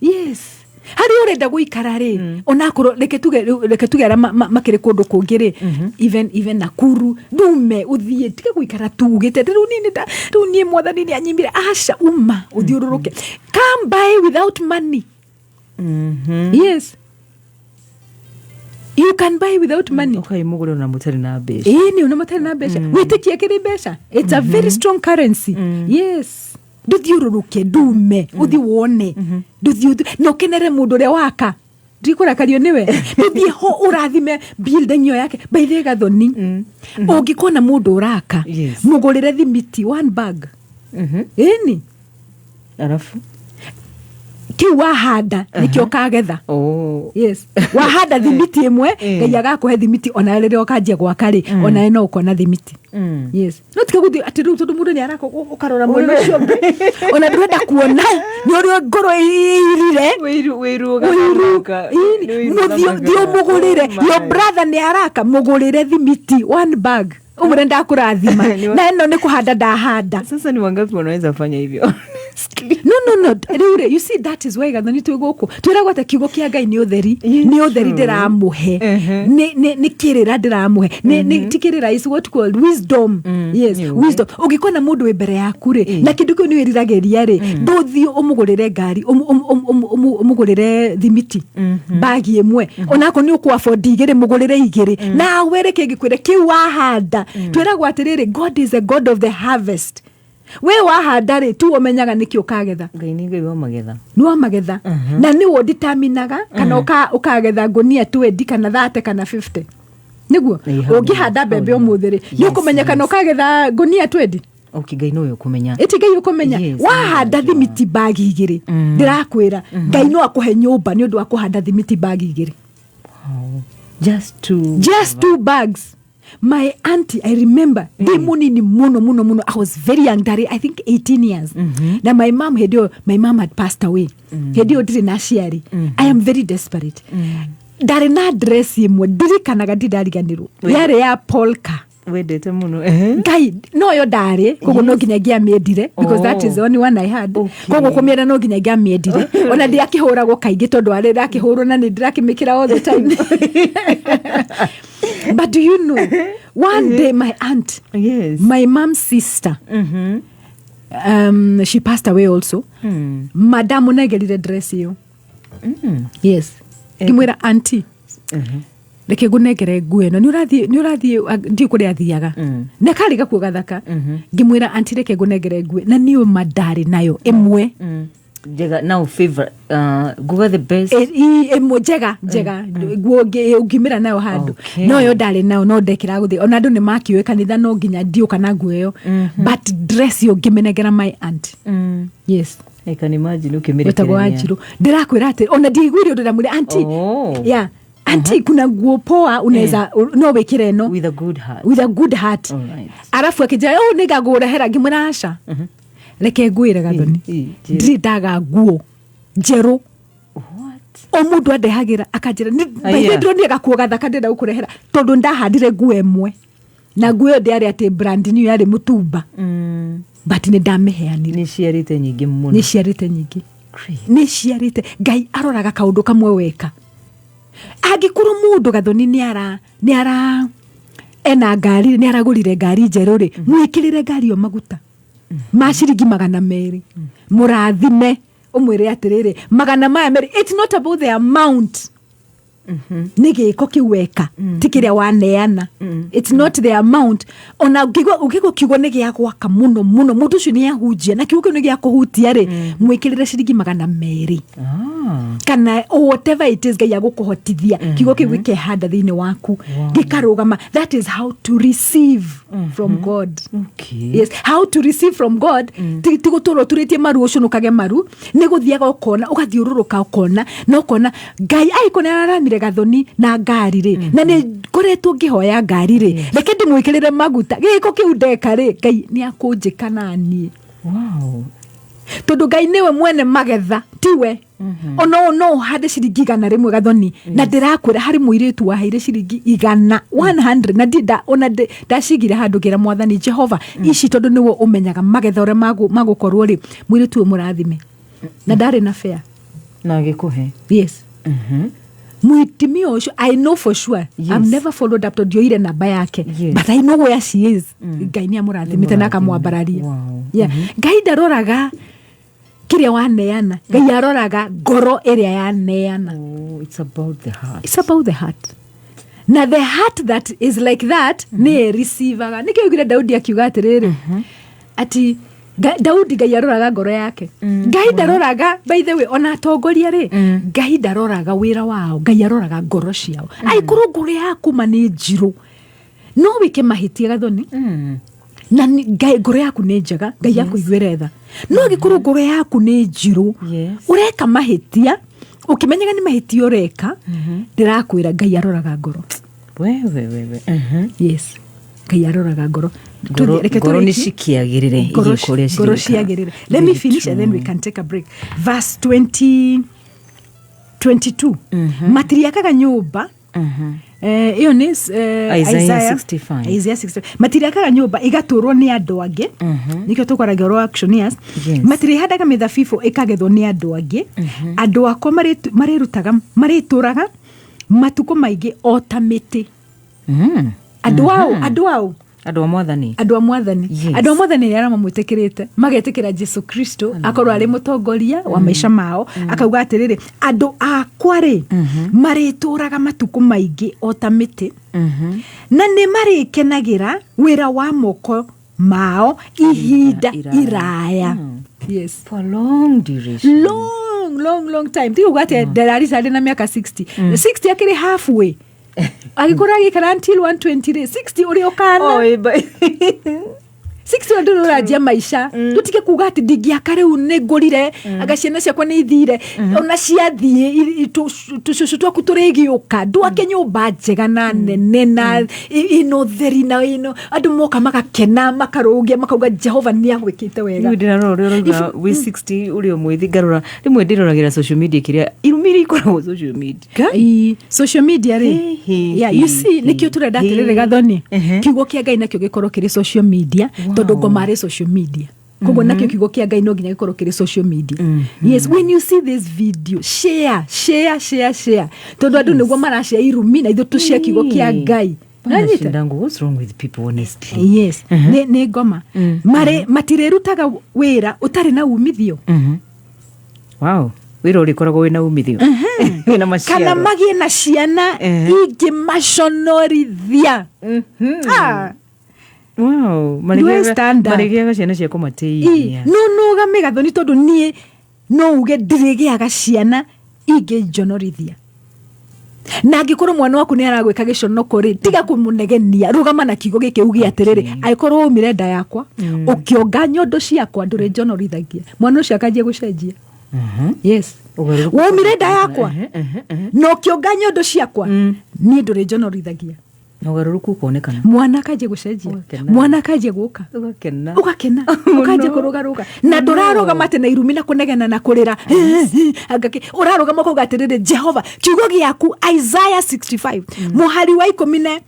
Yes, harĩa ũrenda gũikara rĩ, onakorwo reke tuge arĩa makĩrĩ kũndũ kũngĩ rĩ, even Nakuru, ndume ũthiĩ, tiga gũikara tu ugĩte atĩ rĩu niĩ rĩu niĩ Mwathani nĩ anyimire. Aca, uma ũthiũrũrũke. Come by without money. Yes, you can buy without money. Ũkai mũgũre ona mũtarĩ na mbeca. Ĩĩ, nĩ ona matarĩ na mbeca. Wĩtĩkia kĩrĩ mbeca, it's a very strong currency. Yes, ndũthiũrũrũke, ndume ũthiĩ wone, ndũthiĩ na ũkenere mũndũ ũrĩa waka, ndikũrakario nĩwe, ndũthiĩ ho ũrathime building ĩyo yake. By the way, Gathoni, ũngĩkona mũndũ ũraka, mũgũrĩre thimiti one bag. Ĩni. Arabu? Kĩu wahanda nĩkĩo ũkagetha. Oh. Yes, wahanda thimiti ĩmwe, Ngai agakũhe thimiti. Ona rĩrĩa ũkanjia gwaka rĩ, onawe no ũkona thimiti. Yes, no tiga gũthiĩ atĩ rĩu tondũ mũndũ nĩ araka ũkarora mwena ũcio ũngĩ, ona ndũrenda kuona nĩ ũrĩa ngoro ĩirire. Wĩiru wĩiru. Ũiru. Ũgathamaka. Ĩni, Nĩ ũiru mũthiĩ ũgathamaka. thiĩ ũmũgũrĩre. Oh Your my. brother nĩ araka, mũgũrĩre thimiti one bag, ũmwĩre, "Ndakũrathima na ĩno nĩ kũhanda ndahanda." Sasa ni wangapi wanaweza fanya hivyo? No, rĩu rĩ, you see, that is why, Gathoni, twĩ gũkũ twĩragwo atĩ kiugo kĩa Ngai nĩ ũtheri. Nĩ ũtheri ndĩramũhe, nĩ kĩrĩra ndĩramũhe, ti kĩrĩra, is what called wisdom. Yes. Nĩ ũũgĩ. Wisdom. Ũngĩkona mũndũ wĩ mbere yaku rĩ, na kĩndũ kĩu nĩ wĩriragĩria rĩ, ndũthiĩ ũmũgũrĩre ngari, ũmũgũrĩre thimiti bagi ĩmwe, onakorwo nĩ ũkũ afford igĩrĩ, mũgũrĩre igĩrĩ. Nawe reke ngĩkwĩre, kĩu wahanda, twĩragwo atĩrĩrĩ, God is a God of the harvest. We wahanda rĩ, tu ũmenyaga nĩkĩ ũkagetha. Ngai nĩ Ngai wa magetha. Nĩ wa magetha, na nĩwe ũditaminaga kana ũkagetha ngũnia 20 kana 30 kana 50, nĩguo. Ĩĩ, hau nĩho, Ũngĩhanda mbembe hau nĩho. ũmũthĩ rĩ, nĩ ũkũmenya kana ũkagetha ngũnia 20? Okay, Ngai nĩwe ũkũmenya. Ĩti Ngai ũkũmenya. Wahanda thimiti bagi igĩrĩ, ndĩrakwĩra Ngai no akũhe nyũmba nĩ ũndũ wa kũhanda thimiti bagi igĩrĩ. Wow. Just two. Just two bags. My auntie, I remember ndĩ mũnini mũno mũno mũno, I was very young, ndarĩ I think 18 years, na my mom hĩndĩ ĩyo, my mom had passed away hĩndĩ ĩyo, ndirĩ na aciari. I am very desperate. Ndarĩ na dress ĩmwe ndirikanaga, ndindariganĩrwo, yarĩ ya polka. Wendete mũno. Ngai noyo ndarĩ koguo no nginya ngĩamĩendire, because that is the only one I had. Koguo kũmĩenda no nginya ngĩamĩendire, ona ndiakĩhũragwo kaingĩ tondũ arĩ ndakĩhũrwo na nĩ ndĩrakĩmĩkĩra all the time. But do you know, one day my aunt, my mom's sister, she passed away also, madam ũnengerire dress ĩyo. Yes, ngĩmwĩra, "Auntie, reke ngũnengere nguo ĩno, nĩ ũrathiĩ." Ndiũ kũrĩa athiaga na karĩ gakuo gathaka. Ngĩmwĩra, "Auntie, reke ngũnengere nguo." Na niĩ ma ndarĩ nayo ĩmwe. Njega now, favorite, nguga the best. Ĩmwe njega njega, nguo ũngĩmĩra nayo handũ. Noyo ndarĩ nayo, no ndekĩra gũthiĩ, ona andũ nĩ makĩũĩ kanitha no nginya ndiũka na nguo ĩyo. But dress ĩyo ngĩmĩnengera my aunt. Yes. I can imagine wetagwo ũkĩmĩrekereria. Wanjirũ, ndĩrakwĩra atĩ ona ndiaiguire ũndũ ndamwĩra, "Auntie, yeah, auntie, kuna nguo poa unaweza, no wĩkĩre ĩno." With a good heart. With a good heart. Arabu akĩnjĩra, "Oh, nĩngagũrehera." Ngĩmwĩra, "Aca, reke ngwĩre, Gathoni, njĩra. Ndirĩ ndaga nguo njerũ." What? O mũndũ andehagĩra akanjĩra, Aya. "Ndĩronire gakuo gathaka, ndĩrenda gũkũrehera," tondũ ndahandire nguo ĩmwe, na nguo ĩyo ndĩarĩ atĩ brand new, yarĩ mũtumba, but nĩ ndamĩheanire. Nĩ ciarĩte nyingĩ mũno. Nĩ ciarĩte nyingĩ. Great. Nĩ ciarĩte. Ngai aroraga kaũndũ kamwe weka. Angĩkorwo mũndũ, Gathoni, nĩ ara ena ngari, nĩ aragũrire ngari njerũ rĩ, mwĩkĩrĩre ngari ĩyo maguta ma ciringi 200, mũrathime, ũmwĩre atĩrĩrĩ, 200, it's not about the amount, nĩ gĩko kĩu weka, ti kĩrĩa waneana. It's not the amount. Ona ũngĩigua kiugo nĩ gĩa gwaka mũno mũno, mũndũ ũcio nĩ ahunjia na kiugo kĩu nĩ gĩa kũhutia rĩ, mwĩkĩrĩre ciringi 200. Ah. Kana whatever it is Ngai agũkũhotithia, kiugo kĩu gĩkehanda thĩinĩ waku, gĩkarũgama. That is how to receive from God. Yes, how to receive from God. Ti gũtũra ũturĩtie maru ũcũnũkage maru, nĩ gũthiaga ũkona, ũgathiũrũrũka ũkona, na ũkona Ngai angĩkorwo nĩ araramire gathoni na ngari rĩ, na nĩ ngoretwo ngĩhoya ngari rĩ, reke ndĩmwĩkĩrĩre maguta. Gĩko kĩu ndeka rĩ, Ngai nĩ akũnjĩka naniĩ. Tondũ Ngai nĩwe mwene magetha, tiwe. Ona no ũhande ciringi 100 gathoni, na ndĩrakwĩra harĩ mũirĩtu waheire ciringi 100, 100, na ona ndacigire handũ, ngĩra Mwathani Jehova, ici tondũ nĩwe ũmenyaga magetha ũrĩa magũkorwo rĩ, mũirĩtu ũyũ mũrathime, na ndarĩ na fare. Na agĩkũhe? Yes. Mũitimia ũcio, I know for sure. I've never followed up tondũ ndioire namba yake, but I know where she is. Ngai nĩ amũrathimĩte na akamwambararia. Yeah. Ngai ndaroraga kĩrĩa waneana, Ngai aroraga ngoro ĩrĩa yaneana. Oh, it's about the heart. It's about the heart, na the heart that is like that nĩ ĩreceivaga. Nĩkĩo ugire Daudi akiuga atĩrĩrĩ, ati Daudi, Ngai aroraga ngoro yake. Ngai ndaroraga, by the way, ona atongoria rĩ, Ngai ndaroraga wĩra wao, Ngai aroraga ngoro ciao. Angĩkorwo ngoro yaku ma nĩ njirũ, no wĩke mahĩtia gathoni, na Ngai, ngoro yaku nĩ njega, Ngai akũiguĩre tha. No angĩkorwo ngoro yaku nĩ njirũ, ũreka mahĩtia ũkĩmenyaga nĩ mahĩtia ũreka, ndĩrakwĩra Ngai aroraga ngoro. Wewe wewe. Yes, Ngai aroraga ngoro. Ngoro Reke ngoro nĩ tũrĩkie. cikĩagĩrĩre Ngoro igĩka ũrĩa ngoro cirĩka. ciagĩrĩre. Let me Very finish and then we true. can take a break. Verse 20 22, matiriakaga nyũmba. Ĩyo nĩ Isaiah 65. Isaiah 65. Matiriakaga nyũmba igatũrwo nĩ andũ angĩ, nĩkĩo tũkwaragia ũhoro wa auctioneers. Matirĩhandaga mĩthabibũ ĩkagethwo nĩ andũ angĩ. Andũ akwa marĩrutaga, marĩtũraga matukũ maingĩ o ta mĩtĩ. Andũ ao, andũ ao. Andũ a Mwathani. Andũ a Mwathani. Andũ a Mwathani nĩ arĩa mamwĩtĩkĩrĩte, magetĩkĩra Jesu Kristo akorwo arĩ mũtongoria wa maica mao. Akauga atĩrĩrĩ, andũ akwa rĩ, marĩtũraga matukũ maingĩ o ta mĩtĩ, na nĩ marĩkenagĩra wĩra wa moko mao ihinda iraya. Iraya, yes. For long duration. Long, long, long time. Ti kuga atĩ ndararisa arĩ na mĩaka 60. 60 akĩrĩ halfway, agĩkorwo agĩikara until 120 rĩ, 60 ũrĩ ũkana. Oh, 60 ndũrĩ ũranjia maica. Tũtige kuga atĩ ndingĩaka rĩu, nĩ ngũrire, anga ciana ciakwa nĩ ithire. Ona ciathiĩ, tũcũcũ twaku tũrĩgĩũka. Ndwake nyũmba njega na nene na ĩno ũtheri na ĩno andũ moka magakena, makarũgia, makauga Jehova nĩ agwĩkĩte wega. Rĩu ndĩrarora ũrĩa ũrauga wĩ 60 ũrĩ o mwĩthĩ, ngarora rĩmwe ndĩroragĩra social media, kĩrĩa irumi iria ikoragwo social media. Ii, social media rĩ, Hĩ, yeah, you hĩ, see, nĩkĩo tũrenda hĩ. atĩrĩrĩ gathoni, kiugo kĩa Ngai nakĩo gĩkorwo kĩrĩ social media, tondũ ngoma arĩ social media. Koguo nakĩo kiugo kĩa Ngai no nginya gĩkorwo kĩrĩ social media. Yes, when you see this video, share, share, share, share, tondũ andũ nĩguo marashare irumi, na ithuĩ tũshare kiugo kĩa Ngai. Nanyita? Wanashindangu, what's wrong with people, honestly? Yes, nĩ ngoma. Marĩ matirĩrutaga wĩra ũtarĩ na umithio. Wow, wĩra ũrĩkoragwo wĩna umithio, wĩna Kana maciaro. magĩe na ciana ingĩmaconorithia. Ah, Wow, Ndũĩ stand up. Marĩgĩaga ciana cia kũmateithia. No nũgame gathoni, tondũ niĩ no uge ndirĩgĩaga ciana ingĩnjonorithia. Na angĩkorwo mwana waku nĩ aragwĩka gĩconoko rĩ, tiga kũmũnegenia, rũgama na kiugo gĩkĩ uge atĩrĩrĩ, angĩkorwo waumire nda yakwa ũkĩonga nyondo ciakwa, ndũrĩnjonorithagia. Mwana ũcio akanjia gũcenjia. Yes. Ũgarũrũku. Waumire nda yakwa Ehe, ehe, ehe. na ũkĩonga nyondo ciakwa, niĩ ndũrĩnjonorithagia. Na ũgarũrũku ũkonekana. Mwana akanjia gũcenjia. Ũgakena. Mwana akanjia gũka. Ũgakena. Ũgakena, ũkanjia kũrũgarũga, na ndũrarũgama atĩ na irumi na kũnegena na kũrĩra. Anga ũrarũgama ũkauga atĩrĩrĩ, Jehova, kiugo gĩaku Isaiah 65 mũhari wa ikũmi na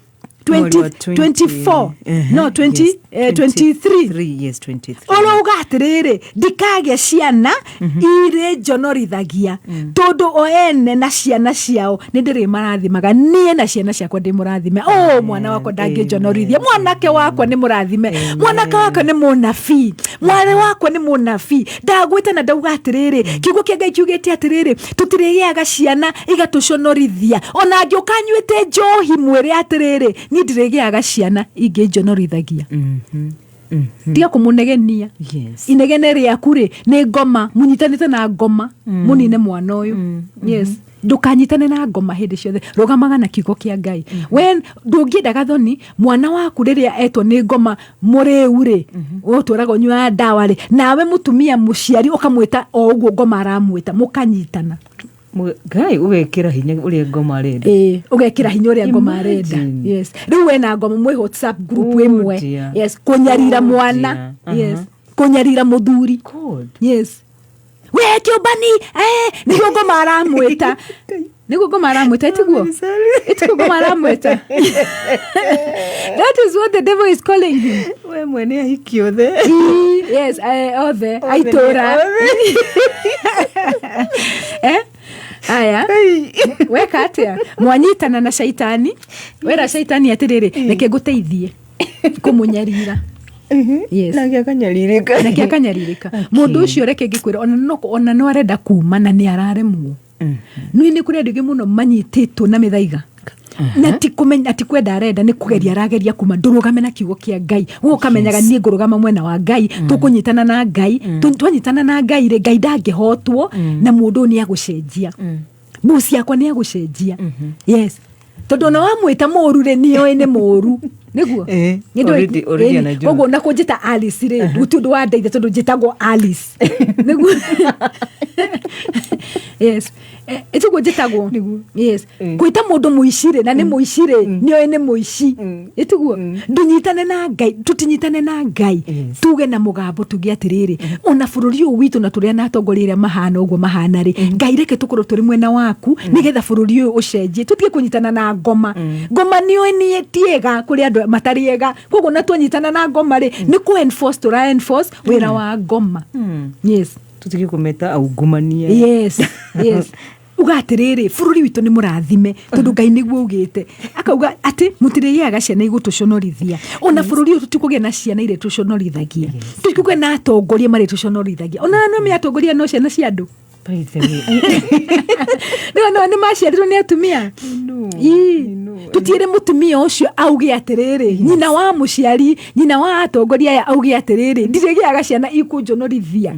Mũhari wa 20 24, no 20, yes, 23. 23, yes, 23. Ũrauga atĩrĩrĩ, ndikagĩa ciana irĩ njonorithagia, tondũ o ene na ciana ciao nĩ ndĩrĩmarathimaga. Niĩ na ciana ciakwa ndĩ mũrathime. O mwana wakwa ndangĩnjonorithia. Mwanake wakwa nĩ mũrathime, mwanake wakwa nĩ mũnabii, mwarĩ wakwa nĩ mũnabii. Ndagwĩta na ndauga atĩrĩrĩ, kiugo kĩa Ngai kiugĩte atĩrĩrĩ, tũtirĩgĩaga ciana igatũconorithia. Ona angĩũka anyuĩte njohi, mwĩre atĩrĩrĩ, niĩ ndirĩgĩaga ciana ingĩnjonorithagia. Tiga kũmũnegenia. Inegene rĩaku rĩ nĩ ngoma, mũnyitanĩte na ngoma mũnine mwana ũyũ. Yes, ndũkanyitane na ngoma hĩndĩ ciothe, rũgamaga na kiugo kĩa Ngai. We ndũngĩenda, Gathoni, mwana waku rĩrĩa etwo nĩ ngoma mũrĩu rĩ, ũtũraga ũnyuaga ndawa rĩ, nawe mũtumia mũciari ũkamwĩta o ũguo ngoma aramwĩta, mũkanyitana. Ngai ũgekĩra hinya ũrĩa ngoma arenda. Ĩĩ, ũgekĩra hinya ũrĩa ngoma arenda. Imagine. Yes, rĩu we na ngoma mwĩ WhatsApp group Oh, ĩmwe. dear. Yes, kũnyarira Oh, mwana. dear. Yes, kũnyarira mũthuri. God. Yes, we kĩũmbani, eh, nĩguo ngoma aramwĩta, nĩguo ngoma aramwĩta, ĩtiguo ĩtiguo ngoma aramwĩta. That is what the devil is calling him. We mwene ahiki othe. Ii, yes, othe aitũra. Eh, aya, weka atia? Mwanyitana na shaitani, wera shaitani atiriri, reke ngũteithie kũmũnyarira. Yes. Nake akanyarirĩka. Nake akanyarirĩka mũndũ ũcio. Reke ngĩkwĩra, ona no arenda kuma na nĩ araremwo. Nĩ kũrĩ andũ aingĩ mũno manyitĩtwo na mĩthaiga na ti kũmenya, ti kwenda arenda, nĩ kũgeria arageria kuma. Ndũrũgame na kiugo kĩa Ngai, we ũkamenyaga niĩ ngũrũgama mwena wa Ngai, tũkũnyitana na Ngai. Twanyitana na Ngai rĩ, Ngai ndangĩhotwo na mũndũ ũyũ nĩ agũcenjia mbuci yakwa, nĩ agũcenjia. Yes, tondũ ona wamwĩta mũru rĩ, nĩoĩ nĩ mũru nĩguo. Already anajua. Koguo na kũnjĩta Alice rĩ, gũtirĩ ũndũ wandeithia tondũ njĩtagwo Alice nĩguo. Yes, ĩtiguo njĩtagwo. Yes, kwĩta mũndũ mũici rĩ, na nĩ mũici rĩ, nĩoĩ nĩ mũici, ĩtiguo. Ndũnyitane na Ngai, tũtinyitane na Ngai. Tuge na mũgambo, tuge atĩrĩrĩ, ona bũrũri ũyũ witũ na tũrĩa na atongoria arĩa mahana ũguo mahana rĩ, Ngai reke tũkorwo tũrĩ mwena waku nĩgetha bũrũri ũyũ ũcenjie, tũtige kũnyitana na ngoma. Ngoma nĩoĩ nĩ tiega kũrĩ andũ matarĩ ega, koguo na twanyitana na ngoma rĩ, nĩ kũ enforce, tũra enforce wĩra wa ngoma. Yes. Tũtige kũmeta aungumania. Yes, uga atĩrĩrĩ, bũrũri witũ nĩ mũrathime tondũ Ngai nĩguo ugĩte, akauga atĩ mũtirĩgĩaga ciana igũtũconorithia. Ona bũrũri ũyũ tũtikũgĩa na ciana iria tũconorithagia, tũtikũgĩa na atongoria marĩa tũconorithagia. Ona no me atongoria no ciana cia andũ. By the way. No nĩ maciarirwo nĩ atumia. Know, Ii. I know. Tũtiĩre mũtumia ũcio auge atĩrĩrĩ, nyina wa mũciari, nyina wa atongoria aya auge atĩrĩrĩ, ndirĩgĩaga ciana ikũnjonorithia.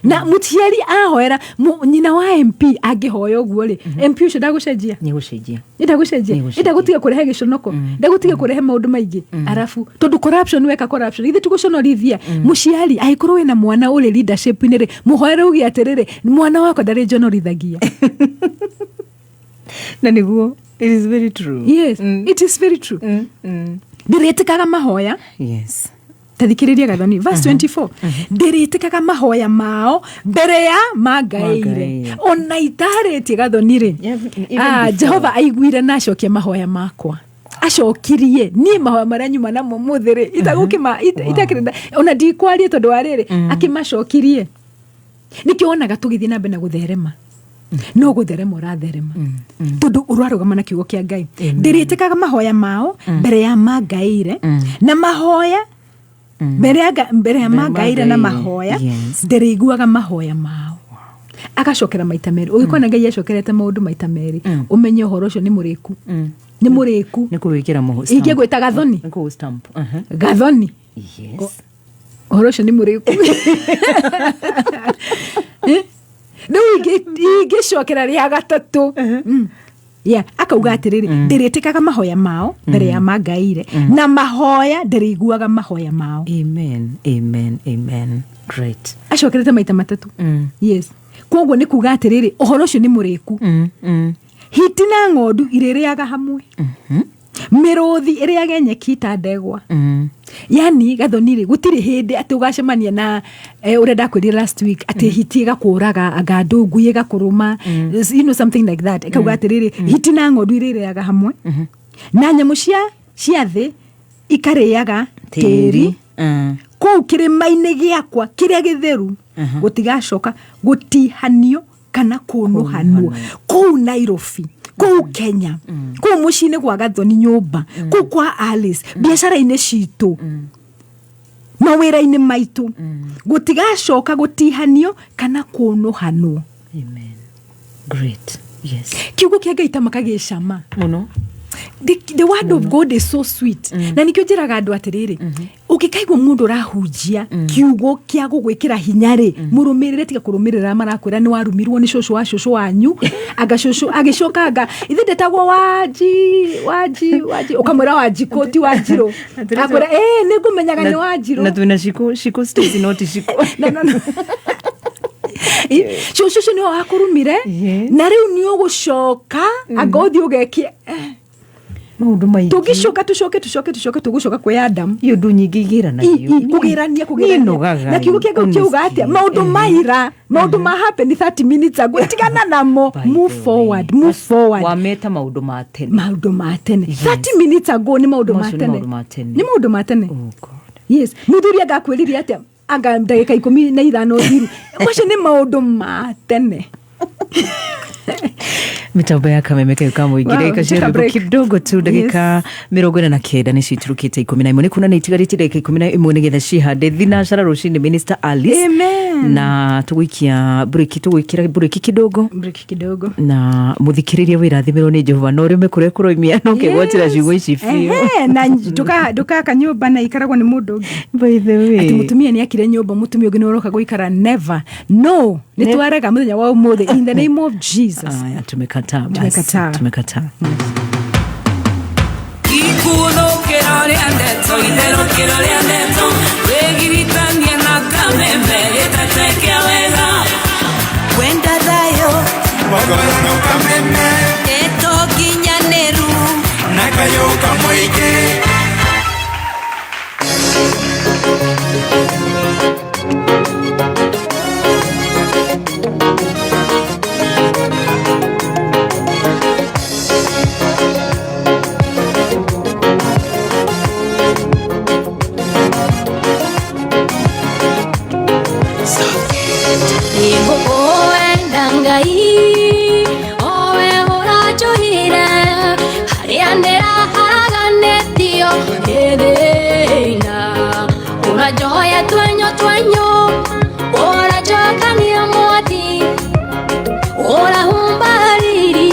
Na mũciari ahoera nyina wa MP angĩhoya ũguo rĩ, MP ũcio ndagũcenjia. Nĩ gũcenjia. Ndagũcenjia. Nĩgũcenjia. Ndagũtiga kũrehe gĩconoko, ndagũtiga kũrehe maũndũ maingĩ. Arabu tondũ corruption, weka corruption ithe tũgũconorithia mũciari. Angĩkorwo wĩna mwana ũrĩ leadership-inĩ rĩ, mũhoere uge atĩrĩrĩ, mwana wakwa ndarĩ njonorithagia. Na nĩguo, it is very true. Yes, it is very true. Ndĩrĩtĩkaga mahoya. Tathikĩrĩria, Gathoni, verse 24, ndĩrĩtĩkaga mahoya mao mbere ya mangaĩire. Mangaĩire. Ona itarĩtie, Gathoni rĩ, Yeah, even ah, before. Jehova aiguire na acokia mahoya makwa, acokirie niĩ mahoya marĩa nyuma namo mũthĩ rĩ, itagũkĩma itakĩrenda ona ndikwarie tondũ wa rĩrĩ akĩmacokirie. Nĩkĩo wonaga tũgĩthiĩ na mbere na gũtherema, no gũtherema ũratherema tondũ ũrarũgama na kiugo kĩa Ngai. Ndĩrĩtĩkaga mahoya mao mbere ya mangaĩire na mahoya mbere ya mbere ya mangaĩire na mangaĩire, mahoya. Ndĩrĩiguaga mahoya mao. Agacokera maita merĩ. Ũgĩkona Ngai acokerete maũndũ maita merĩ, ũmenye ũhoro ũcio nĩ mũrĩku, nĩ mũrĩku. Nĩ kũwĩkĩra mũhu. Ingĩ gwĩta Gathoni. Nĩ kũũ stamp. Gathoni, ũhoro ũcio nĩ mũrĩku. Eh? Rĩu ingĩcokera rĩa gatatũ. Yeah, akauga atĩrĩrĩ, ndĩrĩtĩkaga mahoya mao mbere ya mangaĩire na mahoya, ndĩrĩiguaga mahoya mao. Amen, amen, amen. Great. Acokerete maita matatũ. Yes, koguo nĩ kuga atĩrĩrĩ, ũhoro ũcio nĩ mũrĩku. Hiti na ng'ondu irĩrĩaga hamwe, mĩrũthi ĩrĩage nyeki ta ndegwa. Yani Gathoni rĩ, gũtirĩ hĩndĩ atĩ ũgacemania na ũrĩa ndakwĩrire last week atĩ hiti ĩgakũraga, anga ndũngui ĩgakũrũma, something like that. Ĩkauga atĩrĩrĩ, hiti na ng'ondu irĩrĩaga hamwe na nyamũ cia thĩ ikarĩaga tĩri kũu kĩrĩma-inĩ gĩakwa kĩrĩa gĩtheru, gũtigacoka gũtihanio kana kũnũhanwo. Kũu Nairobi, kũu Kenya, kũu mũciĩ-inĩ gwa Gathoni nyũmba, kũu kwa Alice, biacara-inĩ citũ, mawĩra-inĩ maitũ, gũtigacoka gũtihanio kana kũnũhanwo. Amen. Great. Yes. Kiugo kĩa Ngai ta makagĩcama. Mũno. The word of God is so sweet. Na nikĩo njĩraga andũ atĩrĩrĩ, Ũngĩkaigua mũndũ ũrahunjia kiugo kĩa gũgwĩkĩra hinya rĩ, mũrũmĩrĩre, tiga kũrũmĩrĩra marakwĩra nĩ warumirwo nĩ cũcũ wa cũcũ wanyu, anga cũcũ agĩcoka anga ithe ndetagwo Wanji, Wanji, Wanji, ũkamwĩra Wanjikũ ti Wanjirũ, akwĩra ĩ nĩ ngũmenyaga nĩ Wanjirũ. Na twĩna Shiko, Shiko Stacy, no ti Shiko. No, no, no. Cũcũ ũcio nĩwe wakũrumire. Na rĩu nĩ ũgũcoka anga ũthiĩ ũgekie Maũndũ maingĩ. Tũngĩcoka tũcoke tũcoke tũcoke, tũgũcoka kwĩ Adamu. Iyo ũndũ nyingĩ igĩranagio. Kũgĩrania, kũgĩrania. Nĩnogaga. Na kiugo kĩa Ngai kiuga atĩa? Maũndũ maira, maũndũ ma happen 30 minutes ago, tigana namo. By the Move way. forward, move forward. Wameta maũndũ ma tene. Maũndũ ma tene 30 minutes ago nĩ maũndũ ma Macio nĩ tene. maũndũ ma tene. Nĩ maũndũ ma tene. Oh God. Yes, mũthuri anga akwĩrire atĩa anga ndagĩka 15 thiru, macio nĩ maũndũ ma tene. Mitambo ya Kameme kayo ka mũingĩ. Wow, Ndagĩka cia take a rwĩmbo break. kidogo tu, ndagĩka 49 nĩcio iturukĩte 11, nĩ kuona nĩ itigarĩtie ndagĩka 11 nĩgetha cihande thinacara rũcinĩ, Minister Alice. Amen. Na tũgũikia bureki, tũgwĩkĩra bureki kidogo. Break kidogo. Na mũthikĩrĩria, wĩrathimĩrwo nĩ Jehova na ũrĩme kũrĩa kũroimia no kĩgwatĩra ciugo ici biũ. Ehe, na ndũkaka nyũmba na ikaragwo nĩ mũndũ ũngĩ. By the way, atĩ mũtumia nĩ akire nyũmba, mũtumia ũngĩ nĩ ũroka gũikara, never, no, nĩ twarega mũthenya wa ũmũthĩ in the name of Jesus. Aya, tumekataa basi. Tumekataa. Tumekataa. Ikunũkĩro rĩa ndeto, itherũkĩro rĩa ndeto, wĩgiritania na Kameme, gĩtete kĩa wega. Wenda thayũ. Wagorano Kameme. Ndeto nginyanĩru. Na kayũ kamũingĩ. Nĩngũkwenda Ngai owe ũranjũhire harĩa ndĩraharaganĩtio ĩthĩna, ũranjoya twenyũ twenyũ, ũranjokania mwati, ũrahumba riri,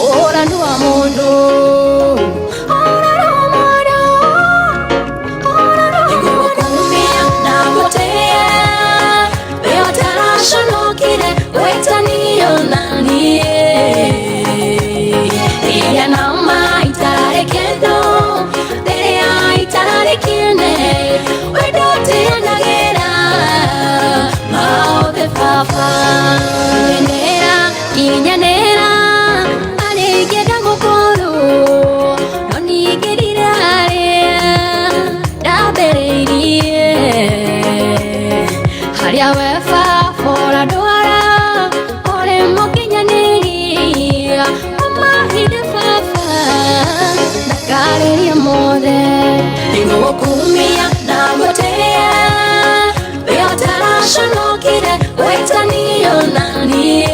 ũranua mũndũ, ũranua mũndũ, ũranua. Nĩngũgũkumia na gũtĩĩa we ũtaraconokire gwĩtanio na niĩ, rĩrĩa nama itararĩ kĩndũ, rĩrĩa itararĩ kĩene, wendo ũteanagĩra maothe, baba. Ngenera nginyanĩra arĩa ingĩenda gũkorwo, no ningĩrire harĩa ndambĩrĩirie, harĩa we baba ũrandwara, ũrĩ mũkinyanĩria wa mahinda, baba, ndakarĩria mothe. Nĩngũgũkumia na ngũtĩĩa we ũtaraconokire gwĩtanio na niĩ,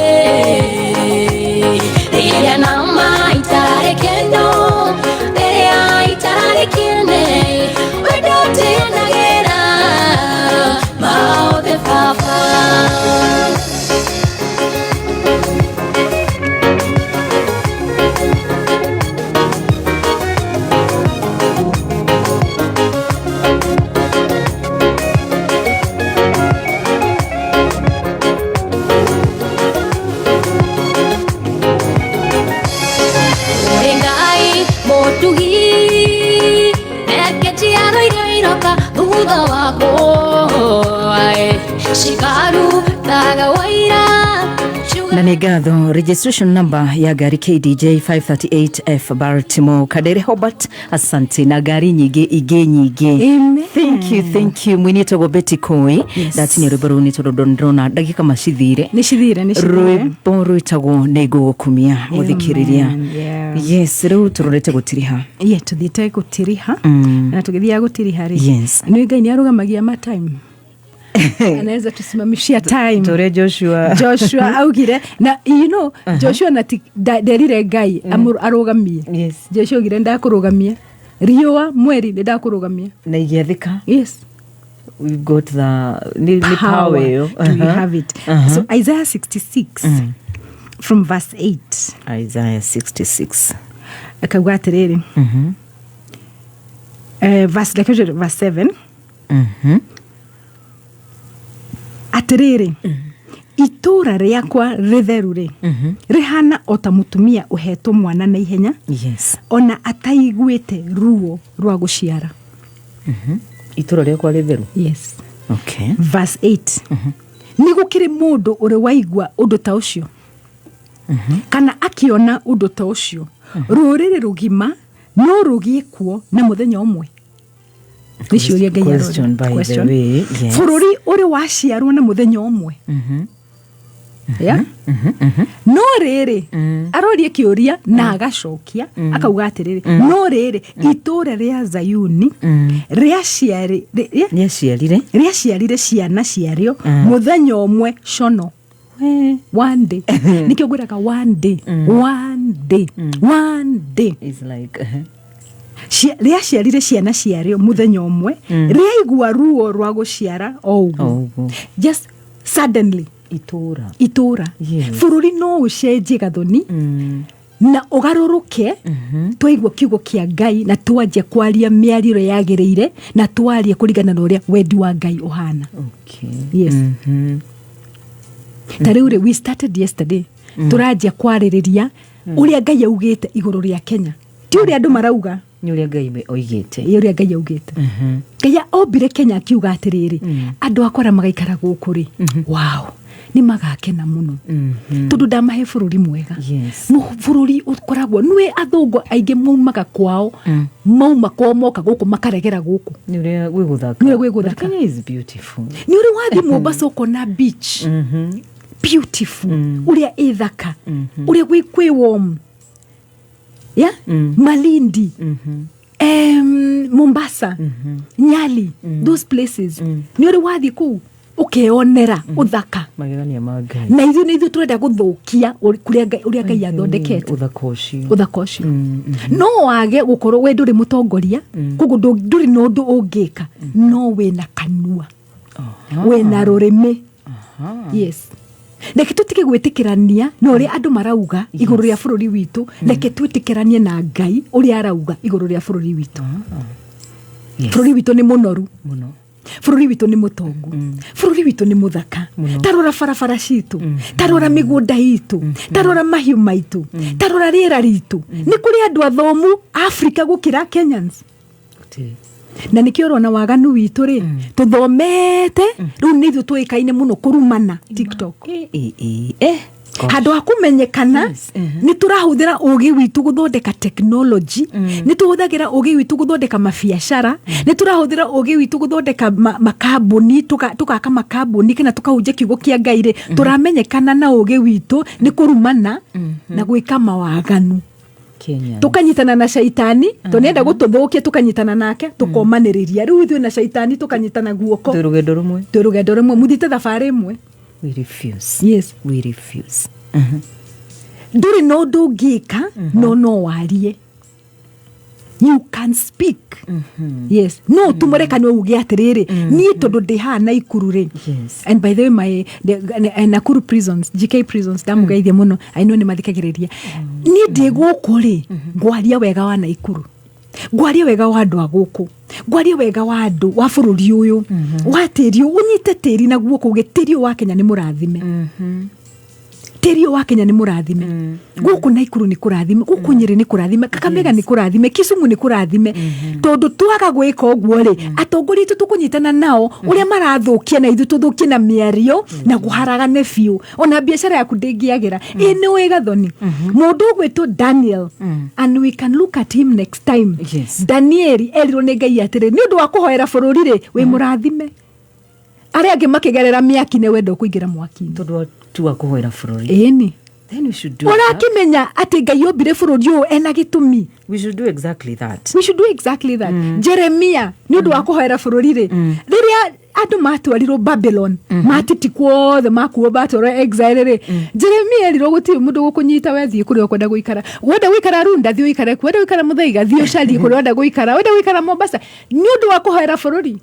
rĩrĩa nama itararĩ kĩndũ, rĩrĩa itararĩ kĩene, wendo ũteanagĩra maothe, baba. Ũrĩ Ngai mũtugi, reke njiaro iria iroka thutha wakwa cikarutaga waira. Na nĩ ngatho. Registration number ya ngari KDJ 538F, Baltimore, Kadere Hobart, asante, na ngari nyingĩ ingĩ nyingĩ. Amen. Thank you, thank you. Mwini etagwo Betty Koi. Ndatinia rwĩmbo rũu nĩ tondũ ndĩrona ndagĩka macithire. Nĩ cithire, nĩ cithire. Rwĩmbo rwĩtagwo "Nĩ Ngũgũkumia", mũthikĩrĩria. Yeah. Yes, rĩu tũrorete gũtiriha. Ye tũthiĩte gũtiriha, na tũgĩthiaga gũtiriha rĩ, nĩ Ngai nĩ arũgamagia ma time, anaweza tusimamishia time. Tũrĩa Joshua. Joshua augire, na Joshua na nderire Ngai arũgamie. Joshua augire, "Ndakũrũgamia riũa, mweri, nĩ ndakũrũgamia." Na igĩathĩka. Yes. We've got the nĩ power ĩyo. Do we have it? So Isaiah 66 from verse 8. Isaiah 66. Akauga atĩrĩrĩ, Verse, reke njĩre verse 7. Atĩrĩrĩ, itũũra rĩakwa rĩtheru rĩ, rĩhana o ta mũtumia ũhetwo mwana na ihenya, ona ataiguĩte ruo rwa gũciara. Itũra rĩakwa rĩtheru. Yes. Okay. Verse 8: Nĩ gũkĩrĩ mũndũ ũrĩ waigua ũndũ ta ũcio, kana akĩona ũndũ ta ũcio? Rũrĩrĩ rũgima no rũgĩe kuo na mũthenya ũmwe? Nĩ ciũria Ngai aroria. Question, by the Question. way, yes. Bũrũri ũrĩ waciarwo na mũthenya ũmwe? Yeah? No rĩrĩ, arorie kĩũria na agacokia akauga atĩrĩrĩ, no rĩrĩ, itũũra rĩa Zayuni rĩaciarĩ Nĩaciarire. Rĩaciarire ciana ciarĩo mũthenya ũmwe cono. One day. Nĩkĩo ngwĩraga, one day, one day, one day. It's like Rĩaciarire ciana ciarĩo mũthenya ũmwe, rĩaigua ruo rwa gũciara o O ũguo. Ũguo. Just suddenly. Itũra. Itũra. Bũrũri no ũcenjie, Gathoni, na ũgarũrũke twaigua kiugo kĩa Ngai na twanjia kwaria mĩario ĩrĩa yagĩrĩire na twaria kũringana na ũrĩa wendi wa Ngai ũhana. Yes. Ta rĩu rĩ, we started yesterday, tũranjia kwarĩrĩria ũrĩa Ngai augĩte igũrũ rĩa Kenya, ti ũrĩa andũ marauga. Nĩ ũrĩa Ngai oigĩte. Ĩ, ũrĩa Ngai augĩte. Ngai ombire Kenya akiuga atĩrĩrĩ, andũ akwa arĩa magaikara gũkũ rĩ, wow, nĩ magakena mũno tondũ ndamahe bũrũri mwega. Bũrũri ũkoragwo nĩwe athũngũ aingĩ maumaga kwao, mauma kwao moka gũkũ makaregera gũkũ. Nĩ ũrĩa gwĩ gũthaka. Nĩ ũrĩa gwĩ gũthaka. But Kenya is beautiful. Nĩ ũrĩ wathiĩ Mombasa ũkona beach beautiful, ũrĩa ĩthaka, ũrĩa gwĩ warm ya Malindi, Mombasa, Nyali, those places. Nĩ ũrĩ wathiĩ kũu ũkeonera ũthaka. Magegania ma Ngai. Na ithuĩ nĩ ithuĩ tũrenda gũthũkia kũrĩa ũrĩa Ngai athondekete. Ũthaka ũcio. Ũthaka ũcio. No wage gũkorwo we ndũrĩ mũtongoria, koguo ndũrĩ na ũndũ ũngĩka, no wĩna kanua, wĩna rũrĩmĩ. Yes, reke tũtige gwĩtĩkĩrania na ũrĩa andũ marauga igũrũ rĩa bũrũri witũ. Reke twĩtĩkĩranie na Ngai ũrĩa arauga igũrũ rĩa bũrũri witũ. Bũrũri witũ nĩ mũnoru. Mũno. Bũrũri witũ nĩ mũtongu. Bũrũri witũ nĩ mũthaka. Ta rora barabara citũ, ta rora mĩgũnda itũ, ta rora mahiũ maitũ, ta rora rĩera ritũ. Nĩ kũrĩ andũ athomu Afrika gũkĩra Kenyans? Gũtirĩ. Na nĩkĩo ũrona waganu witũ rĩ, tũthomete rĩu nĩ ithuĩ tũĩkaine mũno kũrumana TikTok. Eh, eh, eh, eh. Gosh. Handũ ha kũmenyekana nĩ tũrahũthĩra ũgĩ witũ gũthondeka technology, nĩ tũhũthagĩra ũgĩ witũ gũthondeka mabiacara, nĩ tũrahũthĩra ũgĩ witũ gũthondeka makambuni, tũgaka makambuni kana tũkahunjia kiugo kĩa Ngai rĩ, tũramenyekana na ũgĩ witũ nĩ kũrumana na gwĩka mawaganu. Kenya. Tukanyitana na caitani to nĩenda gũtũthũkia, tukanyitana nake, tukomanĩrĩria. Rĩu ithuĩ na caitani tukanyitana guoko. Twĩ rũgendo rũmwe. Twĩ rũgendo rũmwe, mũthiĩte thabarĩ ĩmwe. We refuse. Yes. We refuse. Ndũrĩ na ũndũ ũngĩka, no warie. You can speak. Yes, no ũtumũre kanua uge atĩrĩrĩ, niĩ tondũ ndĩ haha Naikuru rĩ. And by the way, Nakuru prisons, GK prisons, ndamũgeithia mũno. I know nĩ mathikagĩrĩria. Niĩ ndĩ gũkũ rĩ, ngwaria wega wa Naikuru, ngwaria wega wa andũ a gũkũ, ngwaria wega wa andũ wa bũrũri ũyũ wa tĩri ũyũ. Ũnyite tĩri na guoko uge tĩri ũyũ wa Kenya nĩ mũrathime, tĩri ũyũ wa Kenya nĩ mũrathime. Gũkũ Naikuru nĩ kũrathime, gũkũ Nyĩrĩ nĩ kũrathime, Kakamega nĩ kũrathime, Kisumu nĩ kũrathime. Tondũ twaga gwĩka ũguo rĩ, atongoria aitũ tũkũnyitana nao ũrĩa marathũkia na ithuĩ tũthũkie na mĩario na kũharagane biũ, ona biacara yaku ndĩngĩagĩra. Ĩ nĩ ũĩ, Gathoni, mũndũ ũgwĩtwo Daniel, and we can look at him next time. Danieli erirwo nĩ Ngai atĩrĩ, nĩ ũndũ wa kũhoera bũrũri rĩ, wĩ mũrathime. Arĩa angĩ makĩgerera mĩaki, nĩ wenda ũkũingĩra mwaki-inĩ. Tondũ wa tu wa kũhoera bũrũri. Ĩni. Then we should do that. Ũrakĩmenya atĩ Ngai ombire bũrũri ũyũ ena gĩtũmi. We should do exactly that. We should do exactly that. Jeremia, nĩ ũndũ wa kũhoera bũrũri rĩ, rĩrĩa andũ matwarirwo Babylon, matitikwo othe, makuo matwarwo exile rĩ, Jeremia erirwo gũtirĩ mũndũ gũkũnyita, we thiĩ kũrĩa ũkwenda gũikara. Wenda gũikara Runda, thiĩ ũikare kuo. Wenda gũikara Mũthaiga, thiĩ ũcarie kũrĩa wenda gũikara. Wenda gũikara Mombasa. Nĩ ũndũ wa kũhoera bũrũri.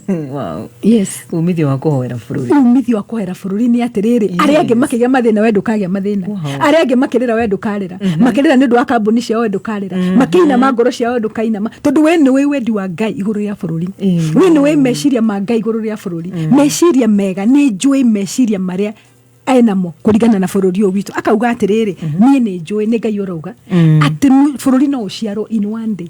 Wow. Yes. Umithio wa kũhoera bũrũri. Umithio wa kũhoera bũrũri nĩ atĩrĩrĩ, arĩa angĩ makĩgĩa mathĩna, we ndũkagĩa mathĩna. Arĩa angĩ makĩrĩra, we ndũkarĩra. Makĩrĩra nĩ ũndũ wa kambuni ciao, we ndũkarĩra. Makĩinama ngoro ciao, we ndũkainama, tondũ we nĩwe wendi wa Ngai igũrũ rĩa bũrũri. We nĩwe meciria ma Ngai igũrũ rĩa bũrũri, meciria mega. Nĩ njũĩ meciria marĩa enamo kũringana na bũrũri ũyũ witũ. Akauga atĩrĩrĩ, niĩ nĩ njũĩ, nĩ Ngai ũrauga atĩ bũrũri no ũciarwo in one day.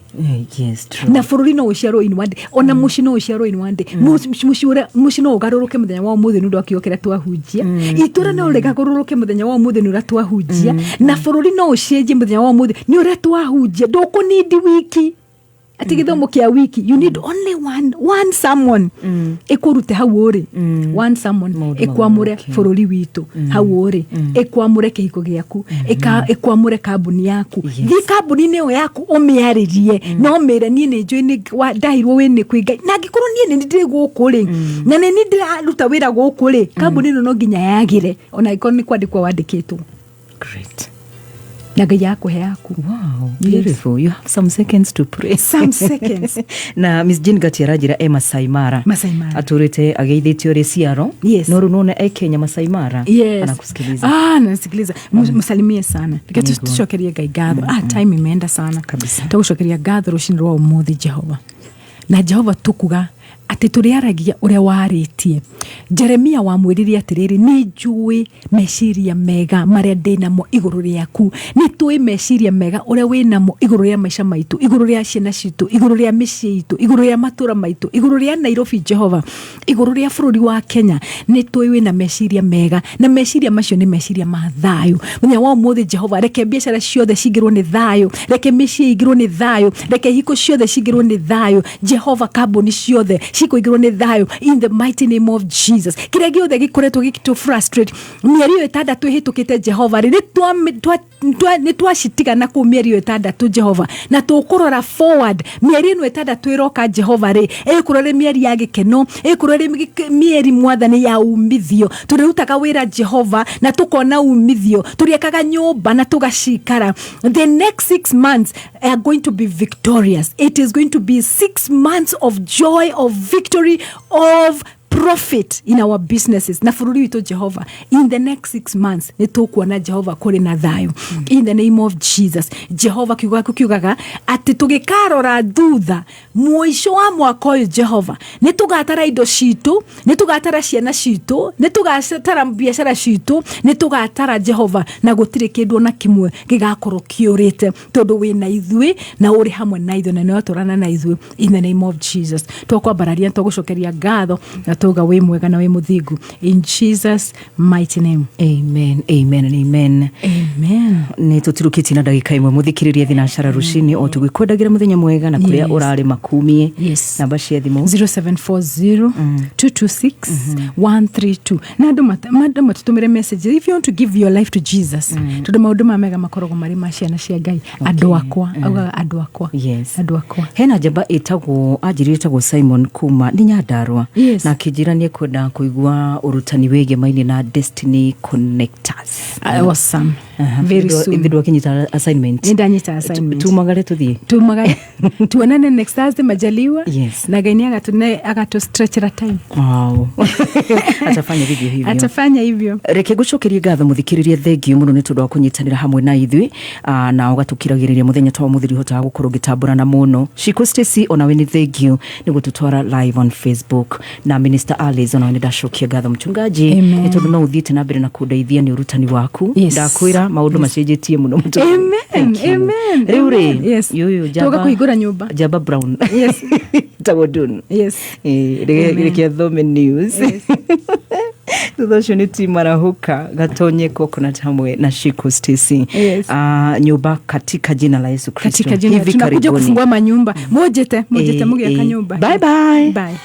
Yes, true. Na bũrũri no ũciarwo in one day, ona mũciĩ no ũciarwo in one day. Mũciĩ no ũgarũrũke mũthenya wa ũmũthĩ nĩ ũndũ wa kiugo kĩrĩa twahunjia. Itũra no rĩgarũrũke mũthenya wa ũmũthĩ nĩ ũrĩa twahunjia. Na bũrũri no ũcenjie mũthenya wa ũmũthĩ nĩ ũrĩa twahunjia. Ndũkũnindi wiki atĩ gĩthomo kĩa wiki, you need only one sermon ĩkũrute hau ũrĩ, one sermon Maũndũ ĩkwamũre magarũrũke. Bũrũri witũ hau ũrĩ, ĩkwamũre kĩhiko gĩaku, ĩkwamũre kambuni yaku. Thiĩ kambuni-inĩ ĩyo yaku ũmĩarĩrie na ũmĩre, niĩ nĩ njũĩ nĩ ndaheirwo wĩ nĩ kwĩ Ngai, na angĩkorwo niĩ nĩ ndĩ gũkũ rĩ, na nĩ niĩ ndĩraruta wĩra gũkũ rĩ, kambuni ĩno no nginya yagĩre, ona angĩkorwo nĩ kwandĩkwo wandĩkĩtwo. Great. Na Ngai akũhe yaku. Wow, beautiful. You have some seconds to pray. Some seconds. Na Miss Jane Gati aranjĩra e Masai Mara. Masai Mara. Atũrĩte ageithĩtio rĩ ciaro. No rĩu nona e Kenya, Masai Mara. Anakusikiliza. Ah, nasikiliza. Msalimie sana. Reke tucokerie Ngai ngatho. Ah, time imeenda sana. Kabisa. Tũgũcokeria ngatho rũcinĩ rwa ũmũthĩ, Jehova. Na Jehova, tũkuga atĩ tũrĩaragia ũrĩa warĩtie Jeremia, wamwĩrire atĩrĩrĩ, nĩ njũĩ meciria mega marĩa ndĩ namo igũrũ rĩaku. Nĩ tũĩ meciria mega ũrĩa wĩ namo igũrũ rĩa maica maitũ, igũrũ rĩa ciana citũ, igũrũ rĩa mĩciĩ itũ, igũrũ rĩa matũra maitũ, igũrũ rĩa Nairobi, Jehova, igũrũ rĩa bũrũri wa Kenya. Nĩ tũĩ wĩna meciria mega, na meciria macio nĩ meciria ma thayũ. Mũthenya wa ũmũthĩ, Jehova, reke biacara ciothe cingĩrwo nĩ thayũ, reke mĩciĩ ĩingĩrwo nĩ thayũ, reke hiko ciothe cingĩrwo nĩ thayũ, Jehova. Kambuni ciothe cikũingĩrwo nĩ thayũ in the mighty name of Jesus. Kĩrĩa gĩothe gĩkoretwo gĩgĩtũ frustrate mĩeri ĩyo 6 ĩhĩtũkĩte, Jehova rĩ, nĩ twacitigana kũu mĩeri ĩyo 6, Jehova, na tũkũrora forward mĩeri ĩno 6 ĩroka, Jehova rĩ, ĩgũkorwo ĩrĩ mĩeri ya gĩkeno, ĩgũkorwo ĩrĩ mĩeri, Mwathani, ya umithio. Tũrĩrutaga wĩra, Jehova, na tũkona umithio. Tũrĩakaga nyũmba na tũgacikara. The next 6 months are going to be victorious. It is going to be 6 months of joy, of victory, of profit in our businesses na bũrũri witũ, Jehova. In the next 6 months nĩ tũkuona, Jehova, kũrĩ na thayũ in the name of Jesus. Jehova, kiugo gĩaku kiugaga atĩ tũgĩkarora thutha mũico wa mwaka ũyũ, Jehova, nĩ tũgatara indo citũ, nĩ tũgatara ciana citũ, nĩ tũgatara biacara citũ, nĩ tũgatara, Jehova, na gũtirĩ kĩndũ ona kĩmwe gĩgakorwo kĩũrĩte, tondũ wĩna ithuĩ na ũrĩ hamwe na ithuĩ na nĩ watũrana na ithuĩ in the name of Jesus. Twakwambararia, twagũcokeria ngatho na tuga wĩ mwega na wĩ mũthingu in Jesus' mighty name. Amen, amen and amen. Amen. Nä tå tirå kä tie na ndagä ka ĩmwe. Må thikä rä ria thinacara rũcinĩ o tũgĩkwendagĩra mũthenya mwega na kũrĩa ũrarĩ makumie. Namba cia thimũ? 0740 226 132. Na andũ matũtũmĩre message if you want to give your life to Jesus, tondũ maũndũ maya mega makoragwo marĩ ma ciana cia Ngai. Andũ akwa, augaga andũ akwa. Andũ akwa. Hena njamba ĩtagwo, anjĩrire ĩtagwo Simon kuma nĩ Nyandarua. Na akĩnjĩra nĩ ekwenda kũigua ũrutani wĩgiĩ mainĩ na Destiny Connectors. Awesome. Very soon. Ithe ndwakinyita assignment? Nĩ ndanyita assignment. Tumagare tũthiĩ. Tumagare tuonane next Thursday majaliwa. Na Ngai nĩ agatu stretchera time. Wow. Atafanya vivyo hivyo. Atafanya hivyo. Reke ngucokerie ngatho, muthikiririe. Thengio muno nĩ tondũ wa kũnyitanĩra hamwe na ithuĩ, na ũgatũkiragĩrĩria mũthenya ta ũmũthĩ hotaga gũkorwo ngĩtambũrana mũno. Shiko Stacy, onawe nĩ thengio nĩ gũtũtwara live on Facebook. Na Minister Alice, onawe nĩ ndacokia ngatho, mchungaji, Amen. nĩ tondũ no ũthiĩte na mbere na kũndeithia nĩ ũrutani waku. Ndakwĩra maũndũ macenjetie mũno mũtũrĩre. Amen. Thank you. Amen. Rĩu rĩ, Amen. Yes. yũyũ Tuoka kũhingũra nyũmba. Njamba Brown tagwo Dun. Reke athome news, thutha ũcio nĩ timarahuka gatonye coconut hamwe na Shiko Stacy. Nyũmba katika jina la Yesu Kristo. Katika jina Hivi tunakuja karibuni. kufungua manyumba. Mujete mujete, mugiaka nyumba. Bye bye. Bye.